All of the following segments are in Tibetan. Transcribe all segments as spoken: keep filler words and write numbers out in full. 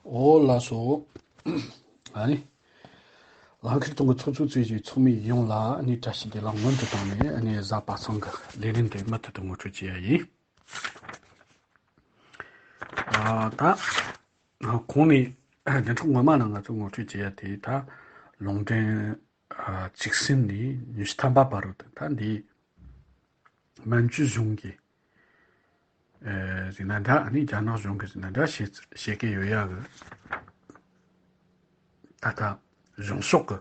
ཨོ་ལགས་སོ། ཨ་ནི། ལག་ཁྱེར་གཏོང་གི་ཚོགས་གཙོ་གཙོས་ཀྱི་ཚོགས་མི་ཡོངས་ལ་ཨ་ནི་བཀྲ་ཤིས་བདེ་ལེགས་སྔོན་དུ་བཏང་ནས། ཨ་ནི་གཟའ་པ་སངས་ཀྱི་ལས་རིམ་དེ་མུ་མཐུད་དུ་ངོ་སྤྲོད་བྱེད་ཡ་ཡིན། ཨ་ད། གོང་ནས་བདུན་ཕྲག་སྔོན་མ་ནང་ང་ཚོ་ངོ་སྤྲོད་བྱེད་ཡ་དེ་ད་ལུང་འདྲེན་ཨ་བཅུ་གསུམ་ནས་ཉི་ཤུ་ཐམ་པ་བར་དུ་ད་འདི་མན་ཇུ་གཞུང་གི་ཨེ་ཟེར་ན་འདྲ། ཨ་ནི་རྒྱ་ནག་གཞུང་གི་ཟེར་ན་འདྲ། བཤད་བཤད་ཀྱི་ཡོད་ཡ་གི། ད་ལྟ་གཞུང་ཕྱོགས་ཀྱི་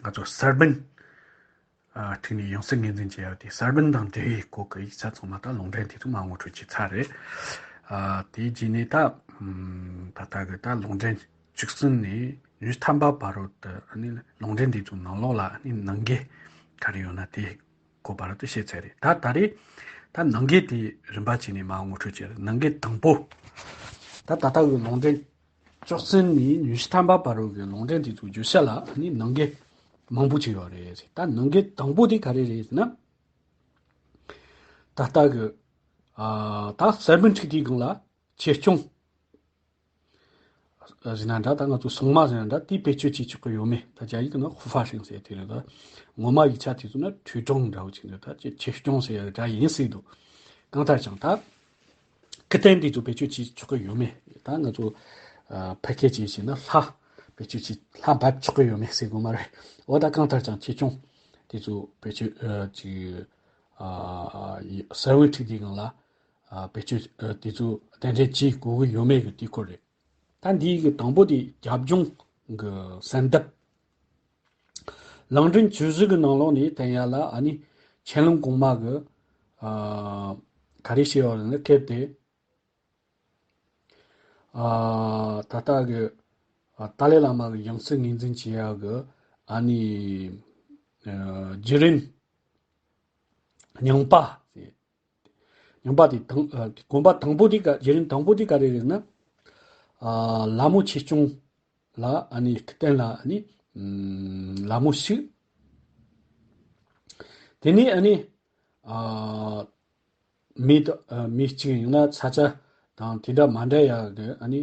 ང་ཚོ་གསར་སྤེལ་ཨ་ཐིག་ནས་ཡང་སྲིད་ངོས་འཛིན་བྱེད་ཡ་དེ། གསར་སྤེལ་དང་འབྲེལ་བའི་སྐོར་གྱི་ཡིག་ཆ་ཚང་མ་ད་ལུང་འདྲེན་དེ་ཚོ་མ་ངོ་སྤྲོད་བྱས་ཚར་རེད། ཨ་དེའི་རྗེས་ནས་ད་ཨམ་ད་ལྟ་གི་ད་ལུང་འདྲེན་བཅུ་གསུམ་ནས་ཉི་ཤུ་ཐམ་པ་བར་དུ་ཨ་ནི་ལུང་འདྲེན་དེ་ཚོ་ནང་ལོགས་ལ་ཨ་ནི་ནང་འགལ་ག་རེ་ཡོད་ན་དེ། གོ་བར་དུ་བཤད་ཚར་རེད། ད་ད་རེས་ད་ནང་འགལ་དེ་རིམ་པ་བྱས་ནས་མར་ངོ་སྤྲོད་བྱེད། ནང་འགལ་དང་པོ། ད་ད་ལྟ་གི་ལུང་འདྲེན་བཅུ་གསུམ་ནས་ཉི་ཤུ་ཐམ་པ་བར་དུ་གི་ལུང་འདྲེན་དེ་ཚོ་བརྗོད་བྱ་ལ་ནི་ནང་འགལ་མང་པོ་ཅིག་ཡོད་རེད། ད་ནང་འགལ་དང་པོ་དེ་ག་རེ་རེད་ཟེར་ན། ད་ལྟ་གི་ཨ་ད་གསར་སྤེལ་ཁྲིག་དེའི་སྒང་ལ་ཆེད་སྐྱོང་ཟེར་ན་འདྲ། ད་ང་ཚོ་སྲུང་མ་ཟེར་ན་འདྲ། དེ་བེད་སྤྱོད་བྱེད་ཆོག་གི་ཡོད་མེད། ད་རྒྱ་ཡིག་ནང་ཧུ་ཧྥ་ཧྲིང་ཟེར་དེ་རེད། ད་ངོ་མ་ཡིག་ཆ་དེ་ཚོ་ན་ཁྲུའུ་ཀྲུང་འདྲ་བོ་ཅིག་འདུག་ད་ཆེད་ཆེད་སྐྱོང་ཟེར་ཡ་འདྲ་ཡིན་སྲིད་འདུག་གང་ལྟར་ཀྱང་ད་ཁེ་ཏན་དེ་ཚོ་བེད་སྤྱོད་བྱེད་ཆོག་གི་ཡོད་མེད། ད་ང་ཚོ་ཨ་ཕལ་སྐད་ཅིག་བྱས་ན་ལྷ་བེད་སྤྱོད་བྱེད། ལྷ་འབབ་ཆོག་གི་ཡོད་མེད་ཟེར་དགོས་མ་རེད། འོ་ད་གང་ལྟར་ཀྱང་ཆེད་སྐྱོང་དེ་ཚོ་བེད་སྤྱོད་ཨ་ཅིག་ཨ་གསར་སྤེལ་ཁྲིག་དེའི་སྒང་ལ་ཨ་བེད་སྤྱོད་ཨ་དེ་ཚོ་གདན་འདྲེན་བྱེད་དགོས་ཀྱི་ཡོད་མེད་ཀྱི་དེའི་སྐོར་རེད། ད་འདིའི་གི་དང་པོ་དེ་རྒྱབ་ལྗོངས་ཀྱི་གསལ་འདེབས། ལུང་འདྲེན་བཅུ་བཞི་གི་ནང་ལོགས་ནས་བསྟན་ཡ་ལ་ཨ་ནི་ཆན་ལུང་གོང་མ་གི་ཨ་ག་རེ་བཤད་ཡོད་ལབ་ན། སྐབས་དེ་ཨ་ད་ལྟ་གི་ཨ་ཏཱ་ལའི་བླ་མ་གི་ཡང་སྲིད་ངོས་འཛིན་བྱེད་ཡ་གི་ཨ་ནི་ཨ་བརྒྱུད་རིམ་རྙིང་པ་ཟེར། རྙིང་པ་དེ་དང་ཨ་གོམ་པ་དང་པོ་དེ་ག་བརྒྱུད་རིམ་དང་པོ་དེ་ག་རེ་རེད་ན། ཨ་ལ་མོ་ཆེད་སྐྱོང་ལ་ཨ་ནི་སྐུ་རྟེན་ལ་ཨ་ནི་ཨམ་ལ་མོ་ཞིག་དེ་ནས་ཨ་ནི་ཨ་མི་དང་ཨ་མི་གཅིག་ཡིན་ན་ས་ཆ་དང་དེ་འདྲ་མ་འདྲ་ཡ་གི་ཨ་ནི་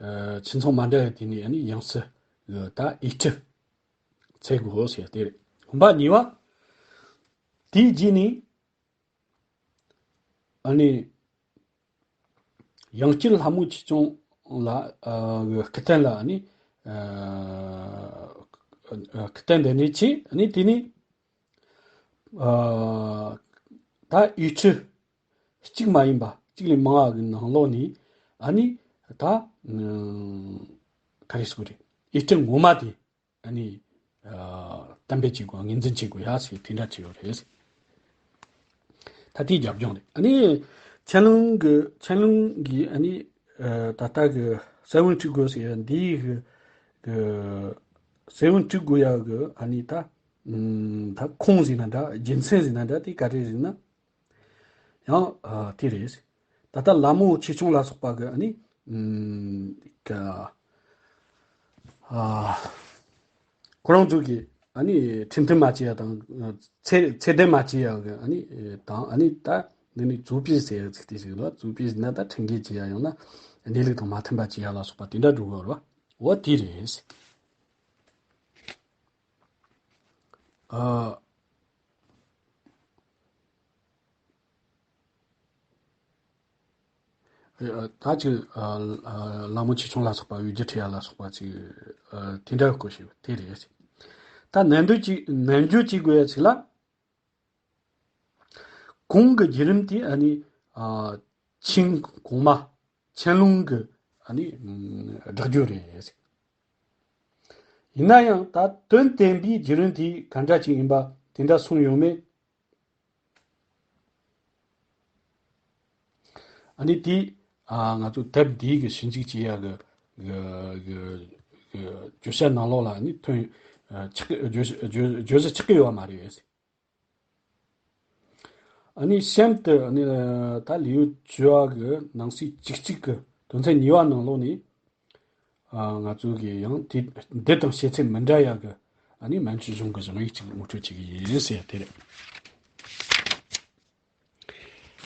ཨ་ཁྱིམ་ཚང་མ་འདྲ་ཡ་དེ་ནས་ཨ་ནི་ཡང་སྲིད་གི་ད་དབྱེ་ཁྲིད་འཚོལ་དགོས་ཟེར་དེ་རེད། གོམ་པ་གཉིས་པ། དེའི་རྗེས་ནས་ཨ་ནི་ཡང་བསྐྱར་ལྷ་མོ་ཆེ་ཆུང་ལ་ཨ་སྐུ་རྟེན་ལ་ཨ་ནི་ཨ་སྐུ་རྟེན་འདི་ནས་བྱས། ཨ་ནི་དེ་ནས་ཨ་ད་དབྱེ་ཁྲིད་གཅིག་མ་ཡིན་པ་གཅིག་ལས་མང་བ་གི་ནང་ལོགས་ནས་ཨ་ནི་ད་ཨ་ག་རེ་ཟེར་དགོས་རེད། དབྱེ་ཁྲིད་ངོ་མ་དེ་ཨ་ནི་ཨ་གཏན་འབེབས་བྱེད་དགོས། ངོས་འཛིན་བྱེད་དགོས་ཡ་ཟེར་དེ་འདྲ་བྱས་ཡོད་རེད། ད་དེའི་རྒྱབ་ལྗོངས་རེད། ཨ་ནི་ཆན་ལུང་གི་ཆན་ལུང་གི་ཨ་ནི་ཨ་ད་ལྟ་གི་གསལ་བསྒྲགས་དགོས་ཟེར་ཡ་འདིའི་གི་གི་གསལ་བསྒྲགས་དགོས་ཡ་གི་ཨ་ནི་ད་ཨམ་ད་ཁུངས་ཟེར་ན་འདྲ། རྒྱུ་མཚན་ཟེར་ན་འདྲ། དེ་ག་རེ་རེད་ན། ཡང་ཨ་དེ་རེད། ད་ལྟ་ལ་མོ་ཆེ་ཆུང་ལ་སོགས་པ་གི་ཨ་ནི་ཨམ་ག་ཨ་ཁོ་རང་ཚོ་གི་ཨ་ནི་ཁྲིམས་མཐུན་མ་བྱས་ཡ་དང་ཚད་ཚད་ལྡན་མ་བྱས་ཡ་གི་ཨ་ནི་དང་། ཨ་ནི་ད་འདི་ནི་ཙུའུ་པི་ཟེར་ཡ་ཚིག་དེ་ཞིག་ལ། ཙུའུ་པི་ཟེར་ན་ད་ཁྲིམས་འགལ་བྱས་ཡ་ཡང་ན་གནས་ལུགས་དང་མ་མཐུན་པ་བྱས་ཡ་ལ་སོགས་པ་དེ་འདྲ་འགྲོ་གི་ཡོད་རེད་བ། འོ་དེ་རེད། ཨ། ཨ་ད་ཅིག་ཨ་ཨ་ལ་མོ་ཆེ་ཆུང་ལ་སོགས་པ། འོས་བསྡུ་འཁྲི་ཡ་ལ་སོགས་པ་ཅིག་ཨ་དེ་འདྲ་སྐོར་ཞིག་དེ་རེད། ད་ནན་ཏན་གྱིས་ནན་བརྗོད་བྱེད་དགོས་ཡ་ཅིག་ལ། གོང་གི་བརྒྱུད་རིམ་དེ་ཨ་ནི་ཨ་ཆིང་གོང་མ་ཆན་ལུང་གི་ཨ་ནི་ཨམ་བསྒྲགས་བརྗོད་རེད། ཡིན་ན་ཡང་ད་དོན་བསྟན་པའི་བརྒྱུད་རིམ་དེ་ག་འདྲ་ཅིག་ཡིན་པ་དེ་འདྲ་གསུངས་ཡོད་མེད། ཨ་ནི་དེ་ཨ་ང་ཚོ་དེབ་འདིའི་གི་ཞིབ་འཇུག་བྱེད་ཡ་གི་གི་གི་གི་བརྗོད་བྱ་ནང་ལོགས་ལ་ཨ་ནི་ཐོན་ཨ་ཆགས་ཀྱི་བརྗོད་བརྗོད་བརྗོད་གཞི་ཆགས་ཀྱི་ཡོད་མ་རེད། ཨ་ནི་གཤམ་དུ་ཨ་ནི་ད་ལེའུ་བཅུ་བ་གི་ནང་གསེས་བཅུ་གཅིག་གི་དོན་ཚན་གཉིས་པ་ནང་ལོགས་ནས་ཨ་ང་ཚོ་གི་ཡང་དེ་འདི་དང་བཤད་ཚད་མི་འདྲ་ཡ་གི་ཨ་ནི་མན་ཇུ་གཞུང་གི་བཞེངས་ཡིག་ཅིག་ངོ་སྤྲོད་བྱེད་ཀྱི་ཡིན་ཟེར་དེ་རེད།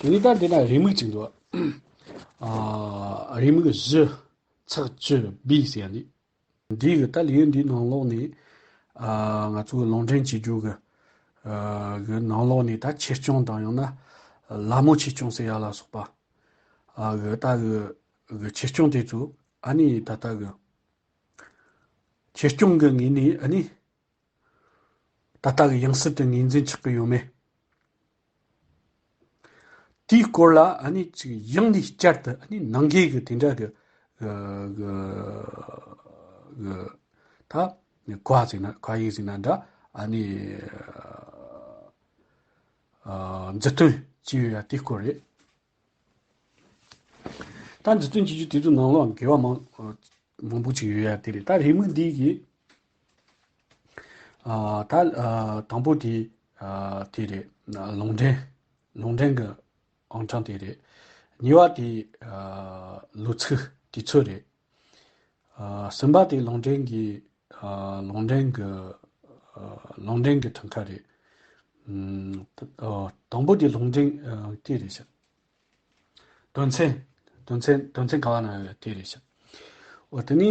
དེ་ནས་ད་འདི་ན་རེའུ་མིག་ཅིག་འདུག་ཨ་རེའུ་མིག་བཞི། ཚེག་བཅུ་བི་ཟེར་ཡ་འདི། འདི་གི་ད་ལེའུ་འདིའི་ནང་ལོགས་ནས་ཨ་ང་ཚོ་གི་ལུང་འདྲེན་བྱེད་རྒྱུ་གི་ཨ་གི་ནང་ལོགས་ནས་ད་ཆོས་སྐྱོང་དང་ཡང་ན་ལ་མོ་ཆོས་སྐྱོང་ཟེར་ཡ་ལ་སོགས་པ་ཨ་གི་ད་གི་གི་ཆོས་སྐྱོང་དེ་ཚོ་ཨ་ནི་ད་ལྟ་གི་ཆོས་སྐྱོང་གི་ངོས་ནས་ཨ་ནི། ད་ལྟ་གི་ཡང་སྲིད་དུ་ངོས་འཛིན་ཆགས་ཀྱི་ཡོད་མེད། དེའི་སྐོར་ལ་ཨ་ནི་ཅིག་ཡང་ནས་བསྐྱར་དུ་ཨ་ནི་ནང་འགལ་གྱི་དེ་འདྲ་གི་གི་གི་ད་བཀའ་ཟེར་ན་བཀའ་ཡིག་ཟེར་ན་འདྲ་ཨ་ནི་ཨ་མཛུབ་སྟོན་བྱས་ཡོད་ཡ་དེའི་སྐོར་རེད། ད་མཛུབ་སྟོན་བྱེད་རྒྱུ་དེ་ཚོའི་ནང་ལོགས་འགལ་བ་མང་མང་པོ་ཅིག་ཡོད་ཡ་དེ་རེད། ད་རེའུ་མིག་འདི་གི་ཨ་ད་ཨ་དང་པོ་དེ་ཨ་དེ་རེད། ལུང་འདྲེན་ལུང་འདྲེན་གྱི་ཨང་གྲངས་དེ་རེད། གཉིས་པ་དེ་ཨ་ལོ་ཚིགས་དུས་ཚོད་རེད། ཨ་གསུམ་པ་དེ་ལུང་འདྲེན་གྱི་ཨ་ལུང་འདྲེན་གྱི་ཨ་ལུང་འདྲེན་གྱི་ཐང་ཁ་རེད། ཨ་དང་པོ་དེ་ལུང་འདྲེན་ཨ་དེ་རེད་ཤག་དོན་ཚན། དོན་ཚན་དོན་ཚན་ག་བ་ན་ཡོད་དེ་རེད་ཤག་འོ་དེ་ནི་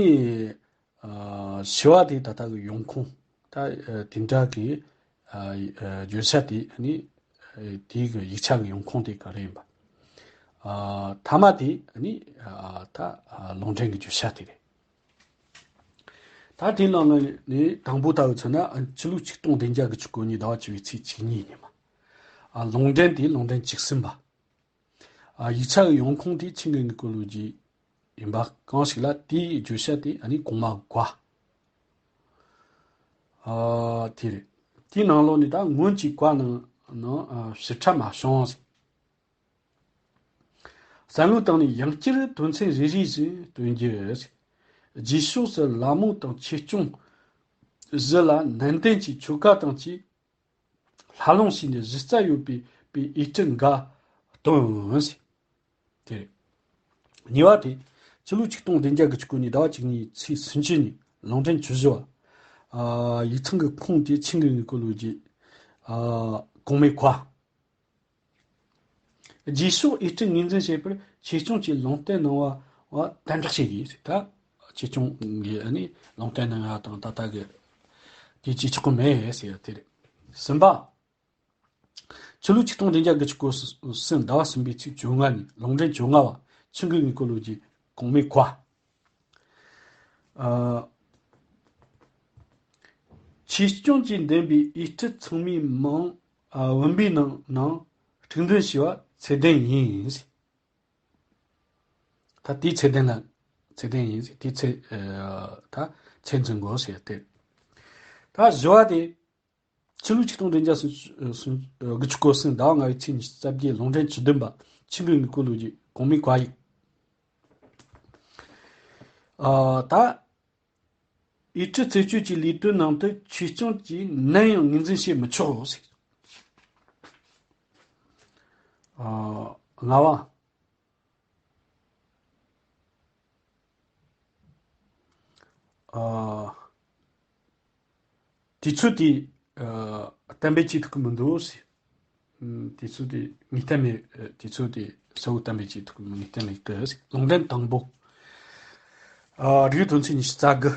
ཨ་བཞི་བ་དེ་ད་ལྟ་གི་ཡོང་ཁུངས་ད་ཨ་དེ་འདྲ་གི་ཨ་ཨ་བརྗོད་བྱ་དེ་ནི་ཨ་དེའི་གི་ཡིག་ཆ་གི་ཡོང་ཁུངས་དེ་ག་རེ་ཡིན་པ། ཨ་ཐ་མ་དེ་ནི་ཨ་ད་ཨ་ལུང་འདྲེན་གི་བརྗོད་བྱ་དེ་རེད། ད་དེའི་ནང་ནས་དང་པོ་ལྟ་བུ་མཚོན་ན་ཨ་ཕྱི་ལོ་ཆིག་སྟོང་བདུན་བརྒྱ་དགུ་བཅུ་གོ་གཉིས་ཟླ་བ་བཅུ་པའི་ཚེས་བཅུ་གཉིས་ཉིན་མ། ཨ་ལུང་འདྲེན་དེ་ལུང་འདྲེན་བཅུ་གསུམ་པ། ཨ་ཡིག་ཆ་གི་ཡོང་ཁུངས་དེ་ཆིང་གི་དངུལ་ཀོ་ལོ་རྒྱུས་ཡིན་པ་གང་ཞིག་ལ་དེའི་བརྗོད་བྱ་དེ་ཨ་ནི་གོང་མ་བཀའ། ཨ་དེ་རེད། དེའི་ནང་ལོགས་ནས་ད་སྔོན་གྱི་བཀའ་ནང་ནང་ཨ་ཞིབ་ཕྲ་མ་བྱུང་ཟེར། བསམ་བློ་བཏང་ནས་ཡང་བསྐྱར་དོན་ཚན་རེ་རེ་བཞིན་སྟོན་རྒྱུ། རྗེས་ཕྱོགས་སུ་ལ་མོ་དང་ཆོས་སྐྱོང་བཞི་ལ་ནན་ཏན་གྱིས་ཆོ་ག་དང་བཅས་ལྷ་ལུང་ཞིག་ནས་གཞི་རྩ་ཡོད་པའི་པའི་ཨེ་ཀྲི་འགའ་སྟོན་ཟེར། དེ་རེད། གཉིས་པ་དེ་ཕྱི་ལོ་ཆིག་སྟོང་བདུན་བརྒྱ་དགུ་བཅུ་གོ་གཉིས་ཟླ་བ་བཅུ་གཉིས་ཚེས་སུམ་ཅུ་ཉིན་ལུང་འདྲེན་བཅུ་བཞི་བ། ཨ་ཡིག་ཚང་གི་ཁུངས་དེ་ཆིང་གི་དངུལ་ཀོ་ལོ་རྒྱུས་ཨ་གོང་མའི་བཀའ། རྗེས་ཕྱོགས་ཨེ་ཀྲི་ངོས་འཛིན་བྱེད་པར་ཆོས་སྐྱོང་གི་ལུང་བསྟན་གནང་བ་བ་དམ་དྲག་བྱེད་དགོས་ཟེར། ད་ཆོས་སྐྱོང་གི་ཨ་ནི་ལུང་བསྟན་གནང་ཡ་དང་ད་ལྟ་གི་དེ་བྱེད་ཆོག་གི་མེད་ཟེར་ཡ་དེ་རེད། གསུམ་པ། ཕྱི་ལོ་ཆིག་སྟོང་བདུན་བརྒྱ་དགུ་བཅུ་གོ་གསུམ་ཟླ་བ་གསུམ་པའི་ཚེས་བཅོ་ལྔ་ཉིན་ལུང་འདྲེན་བཅོ་ལྔ་བ་ཆིང་གི་དངུལ་ཀོ་ལོ་རྒྱུས་གོང་མའི་བཀའ། ཨ། ཆོས་སྐྱོང་གིས་འདེམས་པའི་ཨེ་ཀྲི་ཚང་མའི་མིང་ཨ་བུམ་པའི་ནང་ནང་དཀྲུག་འདོན་བྱས་པ་ཚད་ལྡན་ཡིན། ད་དེའི་ཚད་ལྡན་ལ་ཚད་ལྡན་ཡིན། དེའི་ཚད་ཨ་ད་ཚད་འཛིན་དགོས་ཟེར་ཏེ། ད་བཞི་བ་དེ། ཕྱི་ལོ་ཆིག་སྟོང་བདུན་བརྒྱ་སུམ་ཅུ་སུམ་དགུ་བཅུ་གོ་གསུམ་ཟླ་བ་ལྔ་པའི་ཚེས་ཉི་ཤུ་རྩ་བརྒྱད་ལུང་འདྲེན་བཅུ་བདུན་པ་ཆིང་གི་དངུལ་ཀོ་ལོ་རྒྱུས་གོང་མའི་བཀའ་ཡིག་ཨ་ད། ཨེ་ཀྲི་རྩད་གཅོད་ཀྱི་ལས་དོན་ནང་དུ་ཆོས་སྐྱོང་གིས་ནམ་ཡང་ངོས་འཛིན་བྱེད་མི་ཆོག་ཟེར། ཨ་ལྔ་བ། ཨ་དུས་ཚོད་དེ་ཨ་གཏན་འབེབས་བྱེད་ཐུབ་ཀྱི་མི་འདུག་ཟེར། ཨ་དུས་ཚོད་དེ་ངེས་གཏན་མེད། ཨ་དུས་ཚོད་དེ་གསལ་བོ་གཏན་འབེབས་བྱེད་ཐུབ་ཀྱི་མི་ངེས་གཏན་མེད་གི་ཟེར། ལུང་འདྲེན་དང་པོ། ཨ་རིགས་དོན་ཚན་ཉི་ཤུ་རྩ་དགུ།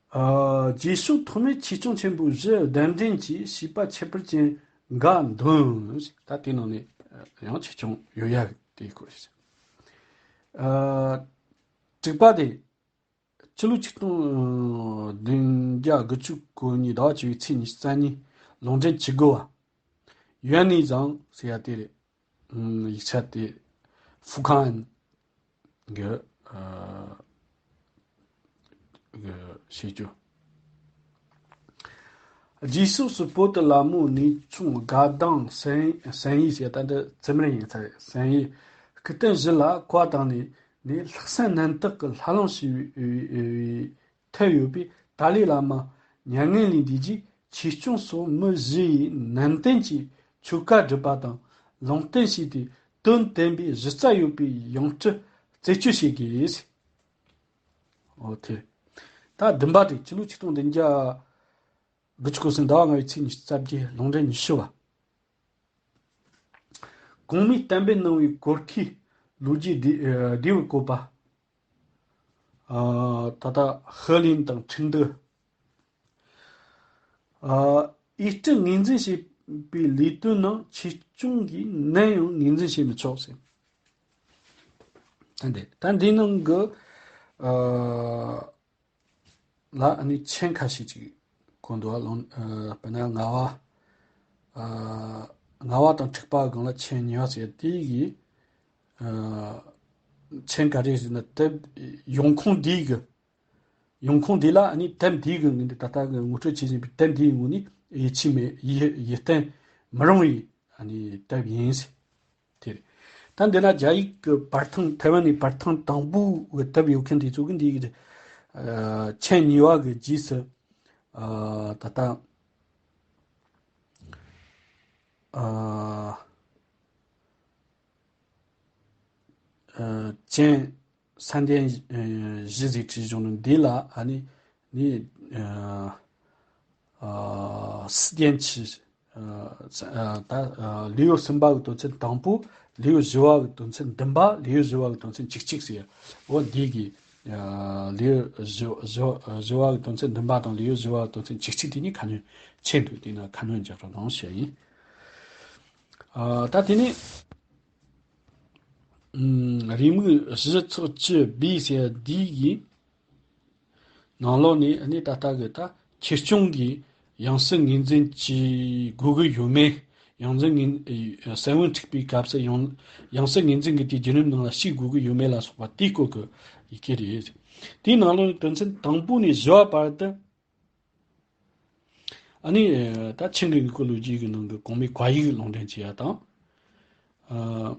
ཨ་རྗེས་ཕྱོགས་ཐོག་མའི་ཆོས་སྐྱོང་ཆེན་པོ་བཞི་གདན་འདྲེན་གྱིས་བྱིས་པ་ཁྱད་པར་ཅན་འགའ་འདོན། ད་དེའི་ནང་ནས་ཡང་ཆོས་སྐྱོང་ཡོད་ཡ་དེའི་སྐོར་ཞིག་ཨ་དྲུག་པ་དེ། ཕྱི་ལོ་ཆིག་སྟོང་བདུན་བརྒྱ་དགུ་བཅུ་གོ་གཉིས་ཟླ་བ་བཅུ་པའི་ཚེས་ཉི་ཤུ་རྩ་གཉིས་ལུང་འདྲེན་བཅུ་དགུ་བ། ཡོན་ནི་ཟང་ཟེར་ཡ་དེ་རེད། ཡིག་ཆ་དེ་ཧྥུ་ཁང་གི་གི་བྱེད་རྒྱུ། རྗེས་ཕྱོགས་སུ་བོད་དུ་ལ་མོ་གནས་ཆུང་དགའ་ལྡང་སན་སན་ཡི་ཟེར་ཡ་ད་འདི་རྩེད་མོ་ཡིན་ཚར་རེད། སན་ཡི་སྐུ་རྟེན་བཞི་ལ་བཀའ་བཏང་ནས་ནས་ལྷག་བསམ་རྣམ་དག་གི་ལྷ་ལུང་ཞུས་པའི་ཐད་ཡོད་པའི་ཏཱ་ལའི་བླ་མ་མྱ་ངན་ལས་འདས་རྗེས་ཆོས་སྐྱོང་སོགས་མི་བཞི་ཡིས་ནན་ཏན་གྱིས་ཆོ་ག་སྒྲུབ་པ་དང་ལུང་བསྟན་བྱས་ཏེ་དོན་བསྟན་པའི་གཞི་རྩ་ཡོད་པའི་ཡང་སྤྲུལ་རྩད་གཅོད་བྱེད་དགོས། འོ་དེ། ད་བདུན་པ་དེ་ཕྱི་ལོ་ཆིག་སྟོང་བདུན་བརྒྱ་དགུ་བཅུ་གོ་གསུམ་ཟླ་བ་ལྔ་པའི་ཚེས་ཉི་ཤུ་རྩ་བརྒྱད་ལུང་འདྲེན་ཉི་ཤུ་བ། གོང་མའི་བསྟན་པའི་ནང་བའི་གོར་ཁའི་ལོ་རྒྱུས་འདི་ཨ་འདི་བའི་བཀོད་པ། ཨ་ད་ལྟ་ཧི་ལིན་དང་ཁྲིན་ཏུ། ཨ་ཨི་ཊི་ངོས་འཛིན་བྱེད་པའི་ལས་དོན་ནང་ཆོས་སྐྱོང་གིས་ནམ་ཡང་ངོས་འཛིན་བྱེད་མི་ཆོག་ཟེར། ད་འདི་ད་འདི་ནང་གི་ཨ་ལ་ཨ་ནི་མཆན་ཁ་ཤས་ཅིག་གོ་འདུག་ཨ། ལོང་ཨ་དཔེར་ན་ལྔ་བ། ཨ་ལྔ་བ་དང་དྲུག་པ་སྒང་ལ་མཆན་གཉིས་པ་ཟེར་དེ་གི་ཨ་མཆན་ག་རེ་ཟེར་ན་དེབ་ཡོང་ཁུངས་འདི་གི་ཡོང་ཁུངས་འདི་ལ་ཨ་ནི་དེབ་འདི་གི་ངོས་འདི་ད་ལྟ་གི་ངོ་སྤྲོད་བྱེད་བཞིན་པའི་དེབ་འདིའི་ངོས་ནས་ཡིད་ཆེས་མེད་ཡིད་ཡིད་བརྟན་མི་རུང་བའི་ཨ་ནི་དེབ་ཡིན། དེ་རེད། ད་འདི་ན་རྒྱ་ཡིག་གི་བར་ཐེངས་ཐའེ་ཝན་ནས་བར་ཐེངས་དང་པོའི་དེབ་ཡོད་མཁན་དེ་ཚོ་གི་འདི་གི་ཨ་མཆན་གཉིས་པ་གི་རྗེས་སུ་ཨ་ད་ལྟ་ཨ་ཨ་ཅན་ས་འདན་ཨ་བཞི་ཟེར་བྲིས་བྱུང་ནི་འདི་ལ་ཨ་ནི་ནི་ཨ་ཨ་སི་ཏན་ཆི་ཨ་ཨ་ད་ཨ་ལེའུ་གསུམ་པ་གི་དོན་ཚན་དང་པོ། ལེའུ་བཞི་བ་གི་དོན་ཚན་བདུན་པ། ལེའུ་བཞི་བ་གི་དོན་ཚན་བཅུ་གཅིག་ཟེར། འོ་འདི་གི་ཨ་ལེའུ་བཞི་བཞི་བཞི་བ་གི་དོན་ཚན་བདུན་པ་དང་ལེའུ་བཞི་བ་གི་དོན་ཚན་བཅུ་གཅིག་དེ་གཉིས་ཁ་སྣོན་ཆེད་དུ་དེ་ན་ཁ་སྣོན་རྒྱག་རོགས་གནང་ཞུ་ཡ་ཡིན། ཨ་ད་དེ་ནས་ཨུམ་རེའུ་མིག་བཞི་ཚེག་བཅུ་བི་ཟེར་འདི་གི་ནང་ལོགས་ནས་ནི་ད་ལྟ་གི་ད་ཆོས་སྐྱོང་གི་ཡང་སྲིད་ངོས་འཛིན་བྱེད་དགོས་ཀྱི་ཡོད་མེད། ཡང་འཛིན་ངོས་སན་བུན་འཁྲིག་པའི་སྐབས་སུ་ཡང་ཡང་སྲིད་ངོས་འཛིན་གྱི་དེའི་བརྒྱུད་རིམ་ནང་ལ་ཞུགས་དགོས་ཀྱི་ཡོད་མེད་ལ་སོགས་པ་དེའི་སྐོར་གྱི་ཡི་གེ་རེད། དེའི་ནང་ལོགས་ནས་དོན་ཚན་དང་པོ་ནས་བཞི་བ་བར་དུ། ཨ་ནི་ད་ཆིང་གི་དངུལ་ཁུག་ལོ་རྒྱུས་ཀྱི་ནང་གི་གོང་མའི་བཀའ་ཡིག་ལུང་འདྲེན་བྱེད་ཡ་དང་། ཨ་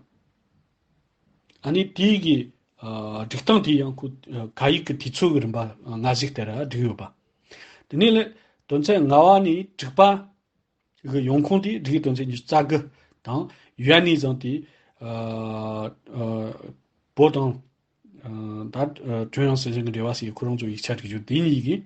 ཨ་ནི་དེའི་གི་ཨ་སྒྲིག་སྟངས་དེ་ཡང་ཁོ་ཨ་བཀའ་ཡིག་གི་དུས་ཚོད་ཀྱི་རིམ་པ་སྔ་གཞུག་ལྟར་བསྒྲིགས་ཡོད་པ། དེ་ནས་ལས་དོན་ཚན་ལྔ་བ་ནས་དྲུག་པ་གི་ཡོང་ཁུངས་དེ་སྒྲིག་དོན་ཚན་ཉི་ཤུ་རྩ་དགུ་དང་ཡོད་ནི་ཙང་དེ་ཨ་ཨ་བོད་དང་ཨ་ད་ཨ་ཀྲུང་དབྱང་སྲིད་གཞུང་གི་འབྲེལ་བ་ཟེར་ཁོ་རང་ཚོ་ཡིག་ཆ་བསྒྲིགས་རྒྱུ་དེ་གཉིས་ཀྱིས།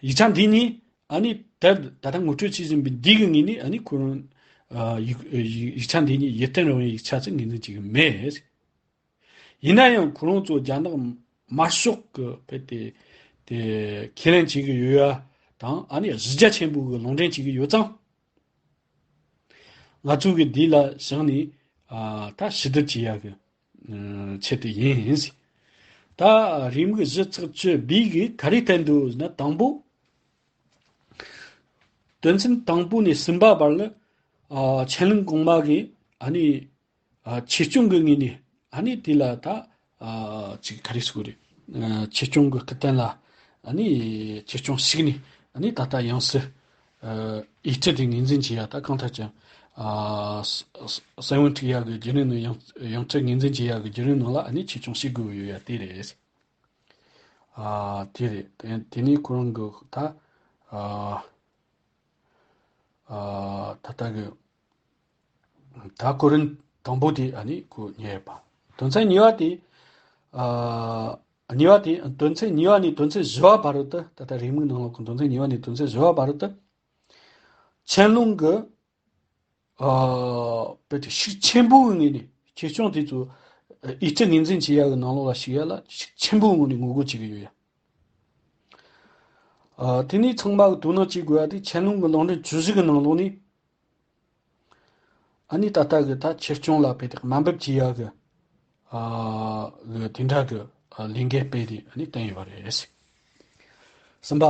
ཡིག་ཆ་འདི་ནི་ཨ་ནི་དེབ་ད་ལྟ་ངོ་སྤྲོད་བྱེད་བཞིན་པའི་འདི་གི་ངོས་ནས་ཨ་ནི་ཁོ་རང་ཨ་ཡིག་ཡིག་ཡིག་ཆ་འདི་ཉིད་ཡིད་བརྟན་རུང་བའི་ཡིག་ཆ་ཟིག་ངོས་འཛིན་བྱེད་ཀྱི་མེད། ཡིན་ན་ཡང་ཁོ་རང་ཚོ་རྒྱ་ནག་དམར་ཤོག་གི་བོད་དེ་དེ་ཁས་ལེན་བྱེད་ཀྱི་ཡོད་ཡ་དང་ཨ་ནི་གཞི་རྒྱ་ཆེན་པོ་གི་ལུང་འདྲེན་བྱེད་ཀྱི་ཡོད་ཙང་། ང་ཚོ་གི་འདི་ལ་བཞག་ནས་ཨ་ད་ཞིབ་བསྡུར་བྱེད་ཡ་གི་ཨ་ཆེད་དུ་ཡིན། ད་རེའུ་མིག་བཞི་ཚེག་བཅུ་བི་གིས་ག་རེ་བསྟན་འདུག་ཟེར་ན། དང་པོ། དོན་ཚན་དང་པོ་ནས་གསུམ་པ་བར་ལ་ཨ་ཆན་ལུང་གོང་མ་གིས་ཨ་ནི་ཨ་ཆོས་སྐྱོང་གི་ངོས་ནས་ཨ་ནི་དེ་ལ་ད་ཨ་ཅིག་ག་རེ་ཟེར་དགོས་རེད། ཨ་ཆོས་སྐྱོང་གི་སྐུ་རྟེན་ལ་ཨ་ནི་ཆོས་སྐྱོང་ཞུགས་ནས་ཨ་ནི་ད་ལྟ་ཡང་སྲིད་ཨ་ཡིག་ཆ་དེ་ངོས་འཛིན་བྱེད་ཡ། ད་གང་ལྟར་ཀྱང་ཨ་ས་ས་སན་བུན་འཁྲིག་ཡ་གི་བརྒྱུད་རིམ་ནང་ཡང་ཡང་སྲིད་ངོས་འཛིན་བྱེད་ཡ་གི་བརྒྱུད་རིམ་ནང་ལ་ཨ་ནི་ཆོས་སྐྱོང་ཞུགས་དགོས་ཡོད་ཡ་དེ་རེད། ཨ་དེ་རེད། དེ་དེ་ནས་ཁོ་རང་གི་ད་ཨ་ཨ་ད་ལྟ་གི་ད་གོ་རིམ་དང་པོ་དེ་ཨ་ནི་གོ་ཉེ་བ། དོན་ཚན་གཉིས་པ་དེ་ཨ་གཉིས་པ་དེ་དོན་ཚན་གཉིས་པ་ནས་དོན་ཚན་བཞི་བ་བར་དུ། ད་ལྟ་རེའུ་མིག་ནང་ལོགས་གི་དོན་ཚན་གཉིས་པ་ནས་དོན་ཚན་བཞི་བ་བར་དུ་ཆན་ལུང་གི་ཨ་དཔེ་དེ་ཤུགས་ཆེན་པོའི་ངོས་ནས་ཆོས་སྐྱོང་དེ་ཚོ་ཨ་ཡིག་ཆ་ངོས་འཛིན་བྱེད་ཡ་གི་ནང་ལོགས་ལ་ཞུགས་ཡ་ལ་ཤུགས་ཆེན་པོའི་ངོས་ནས་ངོ་རྒོལ་བྱེད་ཀྱི་ཡོད་ཡ། ཨ་དེ་ནས་ཚང་མ་གི་དོ་སྣང་བྱེད་དགོས་ཡ་དེ་ཆན་ལུང་གི་ལུང་འདྲེན་བཅུ་བཞི་གི་ནང་ལོགས་ནས་ཨ་ནི་ད་ལྟ་གི་ད་ཆོས་སྐྱོང་ལ་དཔེ་དེ་དམའ་འབེབས་བྱེད་ཡ་གི་ཨ་གི་དེ་འདྲ་གི་ཨ་ལས་འགུལ་སྤེལ་ཏེ་ཨ་ནི་བསྟན་ཡོད་པ་རེད། གསུམ་པ།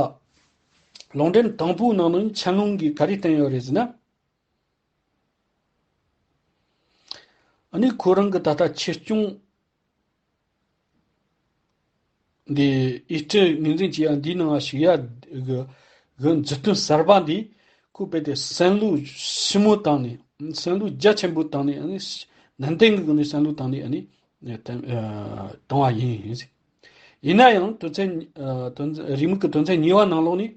ལུང་འདྲེན་དང་པོའི་ནང་ནས་ཆན་ལུང་གིས་ག་རེ་བསྟན་ཡོད་རེད་ཟེར་ན། ཨ་ནི་ཁོ་རང་གི་ད་ལྟ་ཆོས་སྐྱོང་འདི་ཡིག་ཆ་ངོས་འཛིན་བྱེད་ཡ་འདིའི་ནང་ཞུགས་ཡ་གི་གི་མཛུབ་སྟོན་གསར་པ་འདི་ཁོ་རྦད་དེ་བསམ་བློ་ཞིབ་མོ་བཏང་ནས་བསམ་བློ་རྒྱ་ཆེན་པོ་བཏང་ནས་ཨ་ནི་ནན་ཏན་གྱི་སྒོ་ནས་བསམ་བློ་བཏང་ནས་ཨ་ནི་བཏང་བ་ཡིན། ཡིན་ན་ཡང་དོན་ཚན་ཨ་དོན་རེའུ་མིག་གི་དོན་ཚན་གཉིས་པ་ནང་ལོགས་ནས།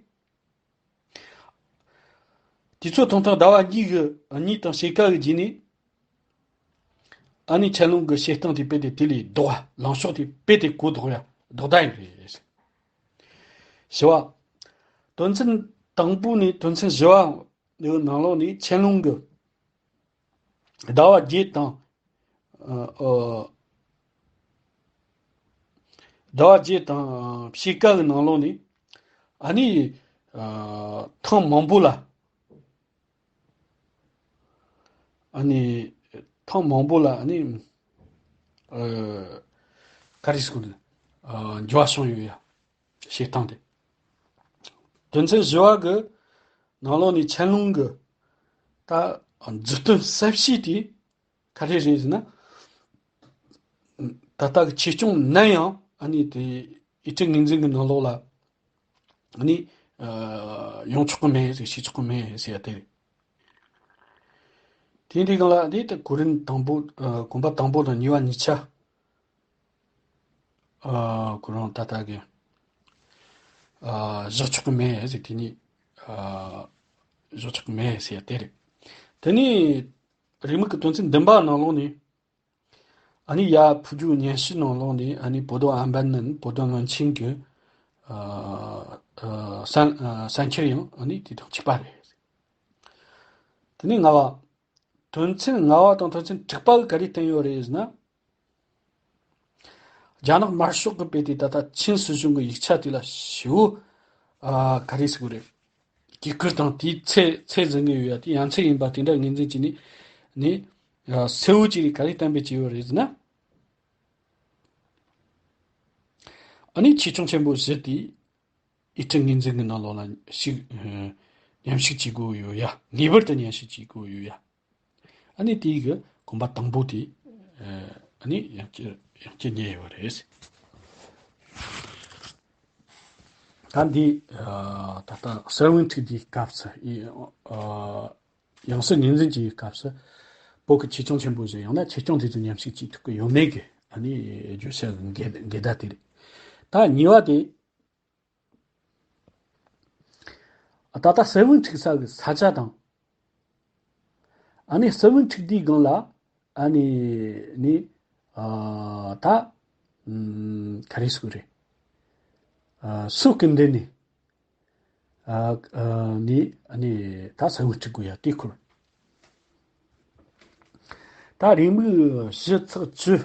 དུས་ཚོད་ཐུང་ཐུང་ཟླ་བ་གཉིས་ཀྱི་གཉིས་དང་ཕྱེད་ཀ་གི་རྗེས་ནས། ཨ་ནི་ཆན་ལུང་གི་བཤད་སྟངས་དེ་རྦད་དེ་དེ་ལས་ལྡོག་པ། ལངས་ཕྱོགས་དེ་རྦད་དེ་གོ་ལྡོག་ཡ་ལྡོག་ཟླ་ཡིན་རེད། བཞི་བ། དོན་ཚན་དང་པོ་ནས་དོན་ཚན་བཞི་བ་ནང་ལོགས་ནས་ཆན་ལུང་གི་ ཟླ་བ་བརྒྱད་དང་། ཨ། ཨ། ཟླ་བ་བརྒྱད་དང་ཕྱེད་ཀ་གི་ནང་ལོགས་ནས། ཨ་ནི། ཨ། ཐེངས་མང་པོ་ལ། ཨ་ནི། ཐེངས་མང་པོ་ལ་ཨ་ནི། ཨ། ག་རེ་ཟེར་དགོས་རེད། ཨ། འགྱུར་བ་བྱུང་ཡོད་ཡ། བྱེད་སྟངས་དེ། དོན་ཚན་བཞི་བ་གི་ནང་ལོགས་ནས་ཆན་ལུང་གི་ད་མཛུབ་སྟོན་གསལ་བཤད་དེ་ག་རེ་རེད་ཟེར་ན། ད་ལྟ་གི་ཆོས་སྐྱོང་ནན་ཡང་ཨ་ནི་དེ་ཡིག་ཕྲེང་ངོས་འཛིན་གྱི་ནང་ལོགས་ལ་ཨ་ནི། ཨ། ཡོང་ཆོག་གི་མེད་ཟེར། བྱེད་ཆོག་གི་མེད་ཟེར་ཡ་དེ་རེད། དེ་འདི་གང་ལ་འདི་ད་གོ་རིམ་དང་པོ། ཨ། གོམ་པ་དང་པོ་དང་གཉིས་པ་གཉིས་ཆ། ཨ། ཁོ་རང་ད་ལྟ་གི། ཨ། བཞག་ཆོག་གི་མེད་ཟེར། དེ་ནི། ཨ། བཞག་ཆོག་གི་མེད་ཟེར་དེ་རེད། དེ་ནི་རེའུ་མིག་གི་དོན་ཚན་བདུན་པ་ནང་ལོགས་ནས། ཨ་ནི་ཡ་ཕུ་རྒྱུད་སྙན་ཞུ་ནང་ལོགས་ནས་ཨ་ནི་བོ་དོ་ཨན་པན་ནན་བོ་དོ་བློན་ཆེན་གྱི། ཨ། ཨ། གསན། ཨ། གསན་འཁྱེར་ཡང་ཨ་ནི་དེ་དང་གཅིག་པ་རེད། དེ་ནི་ལྔ་བ། དོན་ཚན་ལྔ་བ་དང་དོན་ཚན་དྲུག་པ་གི་ག་རེ་བསྟན་ཡོད་རེད་ཟེར་ན། རྒྱ་ནག་དམར་ཤོག་གི་དཔེ་དེ་ད་ལྟ་ཆིན་སྲིད་གཞུང་གི་ཡིག་ཆ་དེ་ལ་ཞེ་པོ། ཨ། ག་རེ་ཟེར་དགོས་རེད། གུས་བཀུར་དང་དེའི་ཚད་ཚད་འཛིན་གྱི་ཡོད་ཡ་དེ་ཡ་མཚན་ཡིན་པ་དེ་འདྲ་ངོས་འཛིན་བྱས་ནས་ནི། ཨ། གསལ་བོ་ཅིག་ག་རེ་གཏན་འབེབས་བྱས་ཡོད་རེད་ཟེར་ན། ཨ་ནི་ཆོས་སྐྱོང་ཆེན་པོ་བཞི་དེ་ཡིག་ཕྲེང་ངོས་འཛིན་གྱི་ནང་ལོགས་ལ་ཞིག་ཨ། མཉམ་ཞུགས་བྱེད་དགོས་ཡོད་ཡ། ངེས་པར་དུ་མཉམ་ཞུགས་བྱེད་དགོས་ཡོད་ཡ། ཨ་ནི་དེའི་གི་གོམ་པ་དང་པོ་དེ། ཨ། ཨ་ནི་ཡང་བསྐྱར་ཡང་བསྐྱར་རྙེད་ཡོད་རེད། ད་འདི། ཨ། ད་ལྟ་གསལ་བོ་ཁྲིད་དེའི་སྐབས་སུ། ཨ། ཡང་སྲིད་ངོས་འཛིན་གྱི་སྐབས་སུ་བོད་ཀྱི་ཆོས་སྐྱོང་ཆེན་པོ་ཞིག་ཡང་ན་ཆོས་སྐྱོང་དེ་ཚོ་མཉམ་ཞུགས་བྱེད་ཐུབ་ཀྱི་ཡོད་མེད་ཀྱི་ཨ་ནི་བརྗོད་བྱ་གི་འགལ་འགལ་ཟླ་དེ་རེད། ད་གཉིས་པ་དེ། ད་ལྟ་གསལ་བོ་ཁྲིད་ས་གི་ས་ཆ་དང་། ཨ་ནི་གསལ་བོ་ཁྲིད་དུས་སྒང་ལ་ཨ་ནི་ནི། ཨ། ད། ཨམ། ག་རེ་ཟེར་དགོས་རེད། ཨ། སུ་གི་འདི་ནི། ཨ། ཨ། ནི་ཨ་ནི་ད་གསལ་བོ་ཁྲིད་དགོས་ཡ་དེ་ཁུར། ད་རེའུ་མིག་བཞི་ཚེག་བཅུ་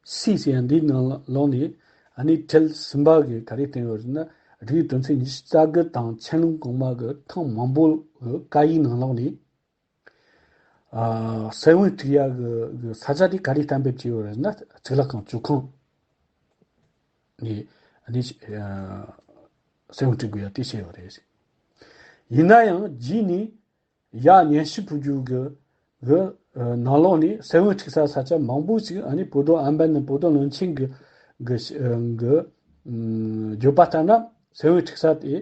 གསུམ་ཟེར་ཡ་འདིའི་ནང་ལོགས་ནས་ཨ་ནི་ཁྲིད་གསུམ་པ་གི་ག་རེ་བསྟན་ཡོད་ཟེར་ན། རིགས་དོན་ཚན་ཉི་ཤུ་རྩ་དགུ་དང་ཆན་ལུང་གོང་མ་གི་ཐེངས་མང་པོ་གི་བཀའ་ཡིག་ནང་ལོགས་ནས། ཨ། གསལ་བོ་ཁྲིད་ཡ་གི་གི་ས་ཆ་དེ་ག་རེ་གཏན་འབེབས་བྱས་ཡོད་རེད་ཟེར་ན། གཙུག་ལག་ཁང་བཅུ་ཁང་ནས་ནས། ཨ། གསལ་བོ་ཁྲིད་དགོས་ཡ་དེ་བཤད་ཡོད་རེད། ཡིན་ན་ཡང་རྗེས་ནས་ཡ་སྙན་ཞུ་ཕུལ་རྒྱུ་གི་གི། ཨ། ནང་ལོགས་ནས་གསལ་བོ་ཁྲིད་ས་ས་ཆ་མང་པོ་ཞིག་ཨ་ནི་བོད་དོན་ཨན་པན་ནི་བོད་དོན་བློན་ཆེན་གི་གི་གི། ཨམ། བརྗོད་པ་ལྟར་ན་གསལ་བོ་ཁྲིད་ས་དེ།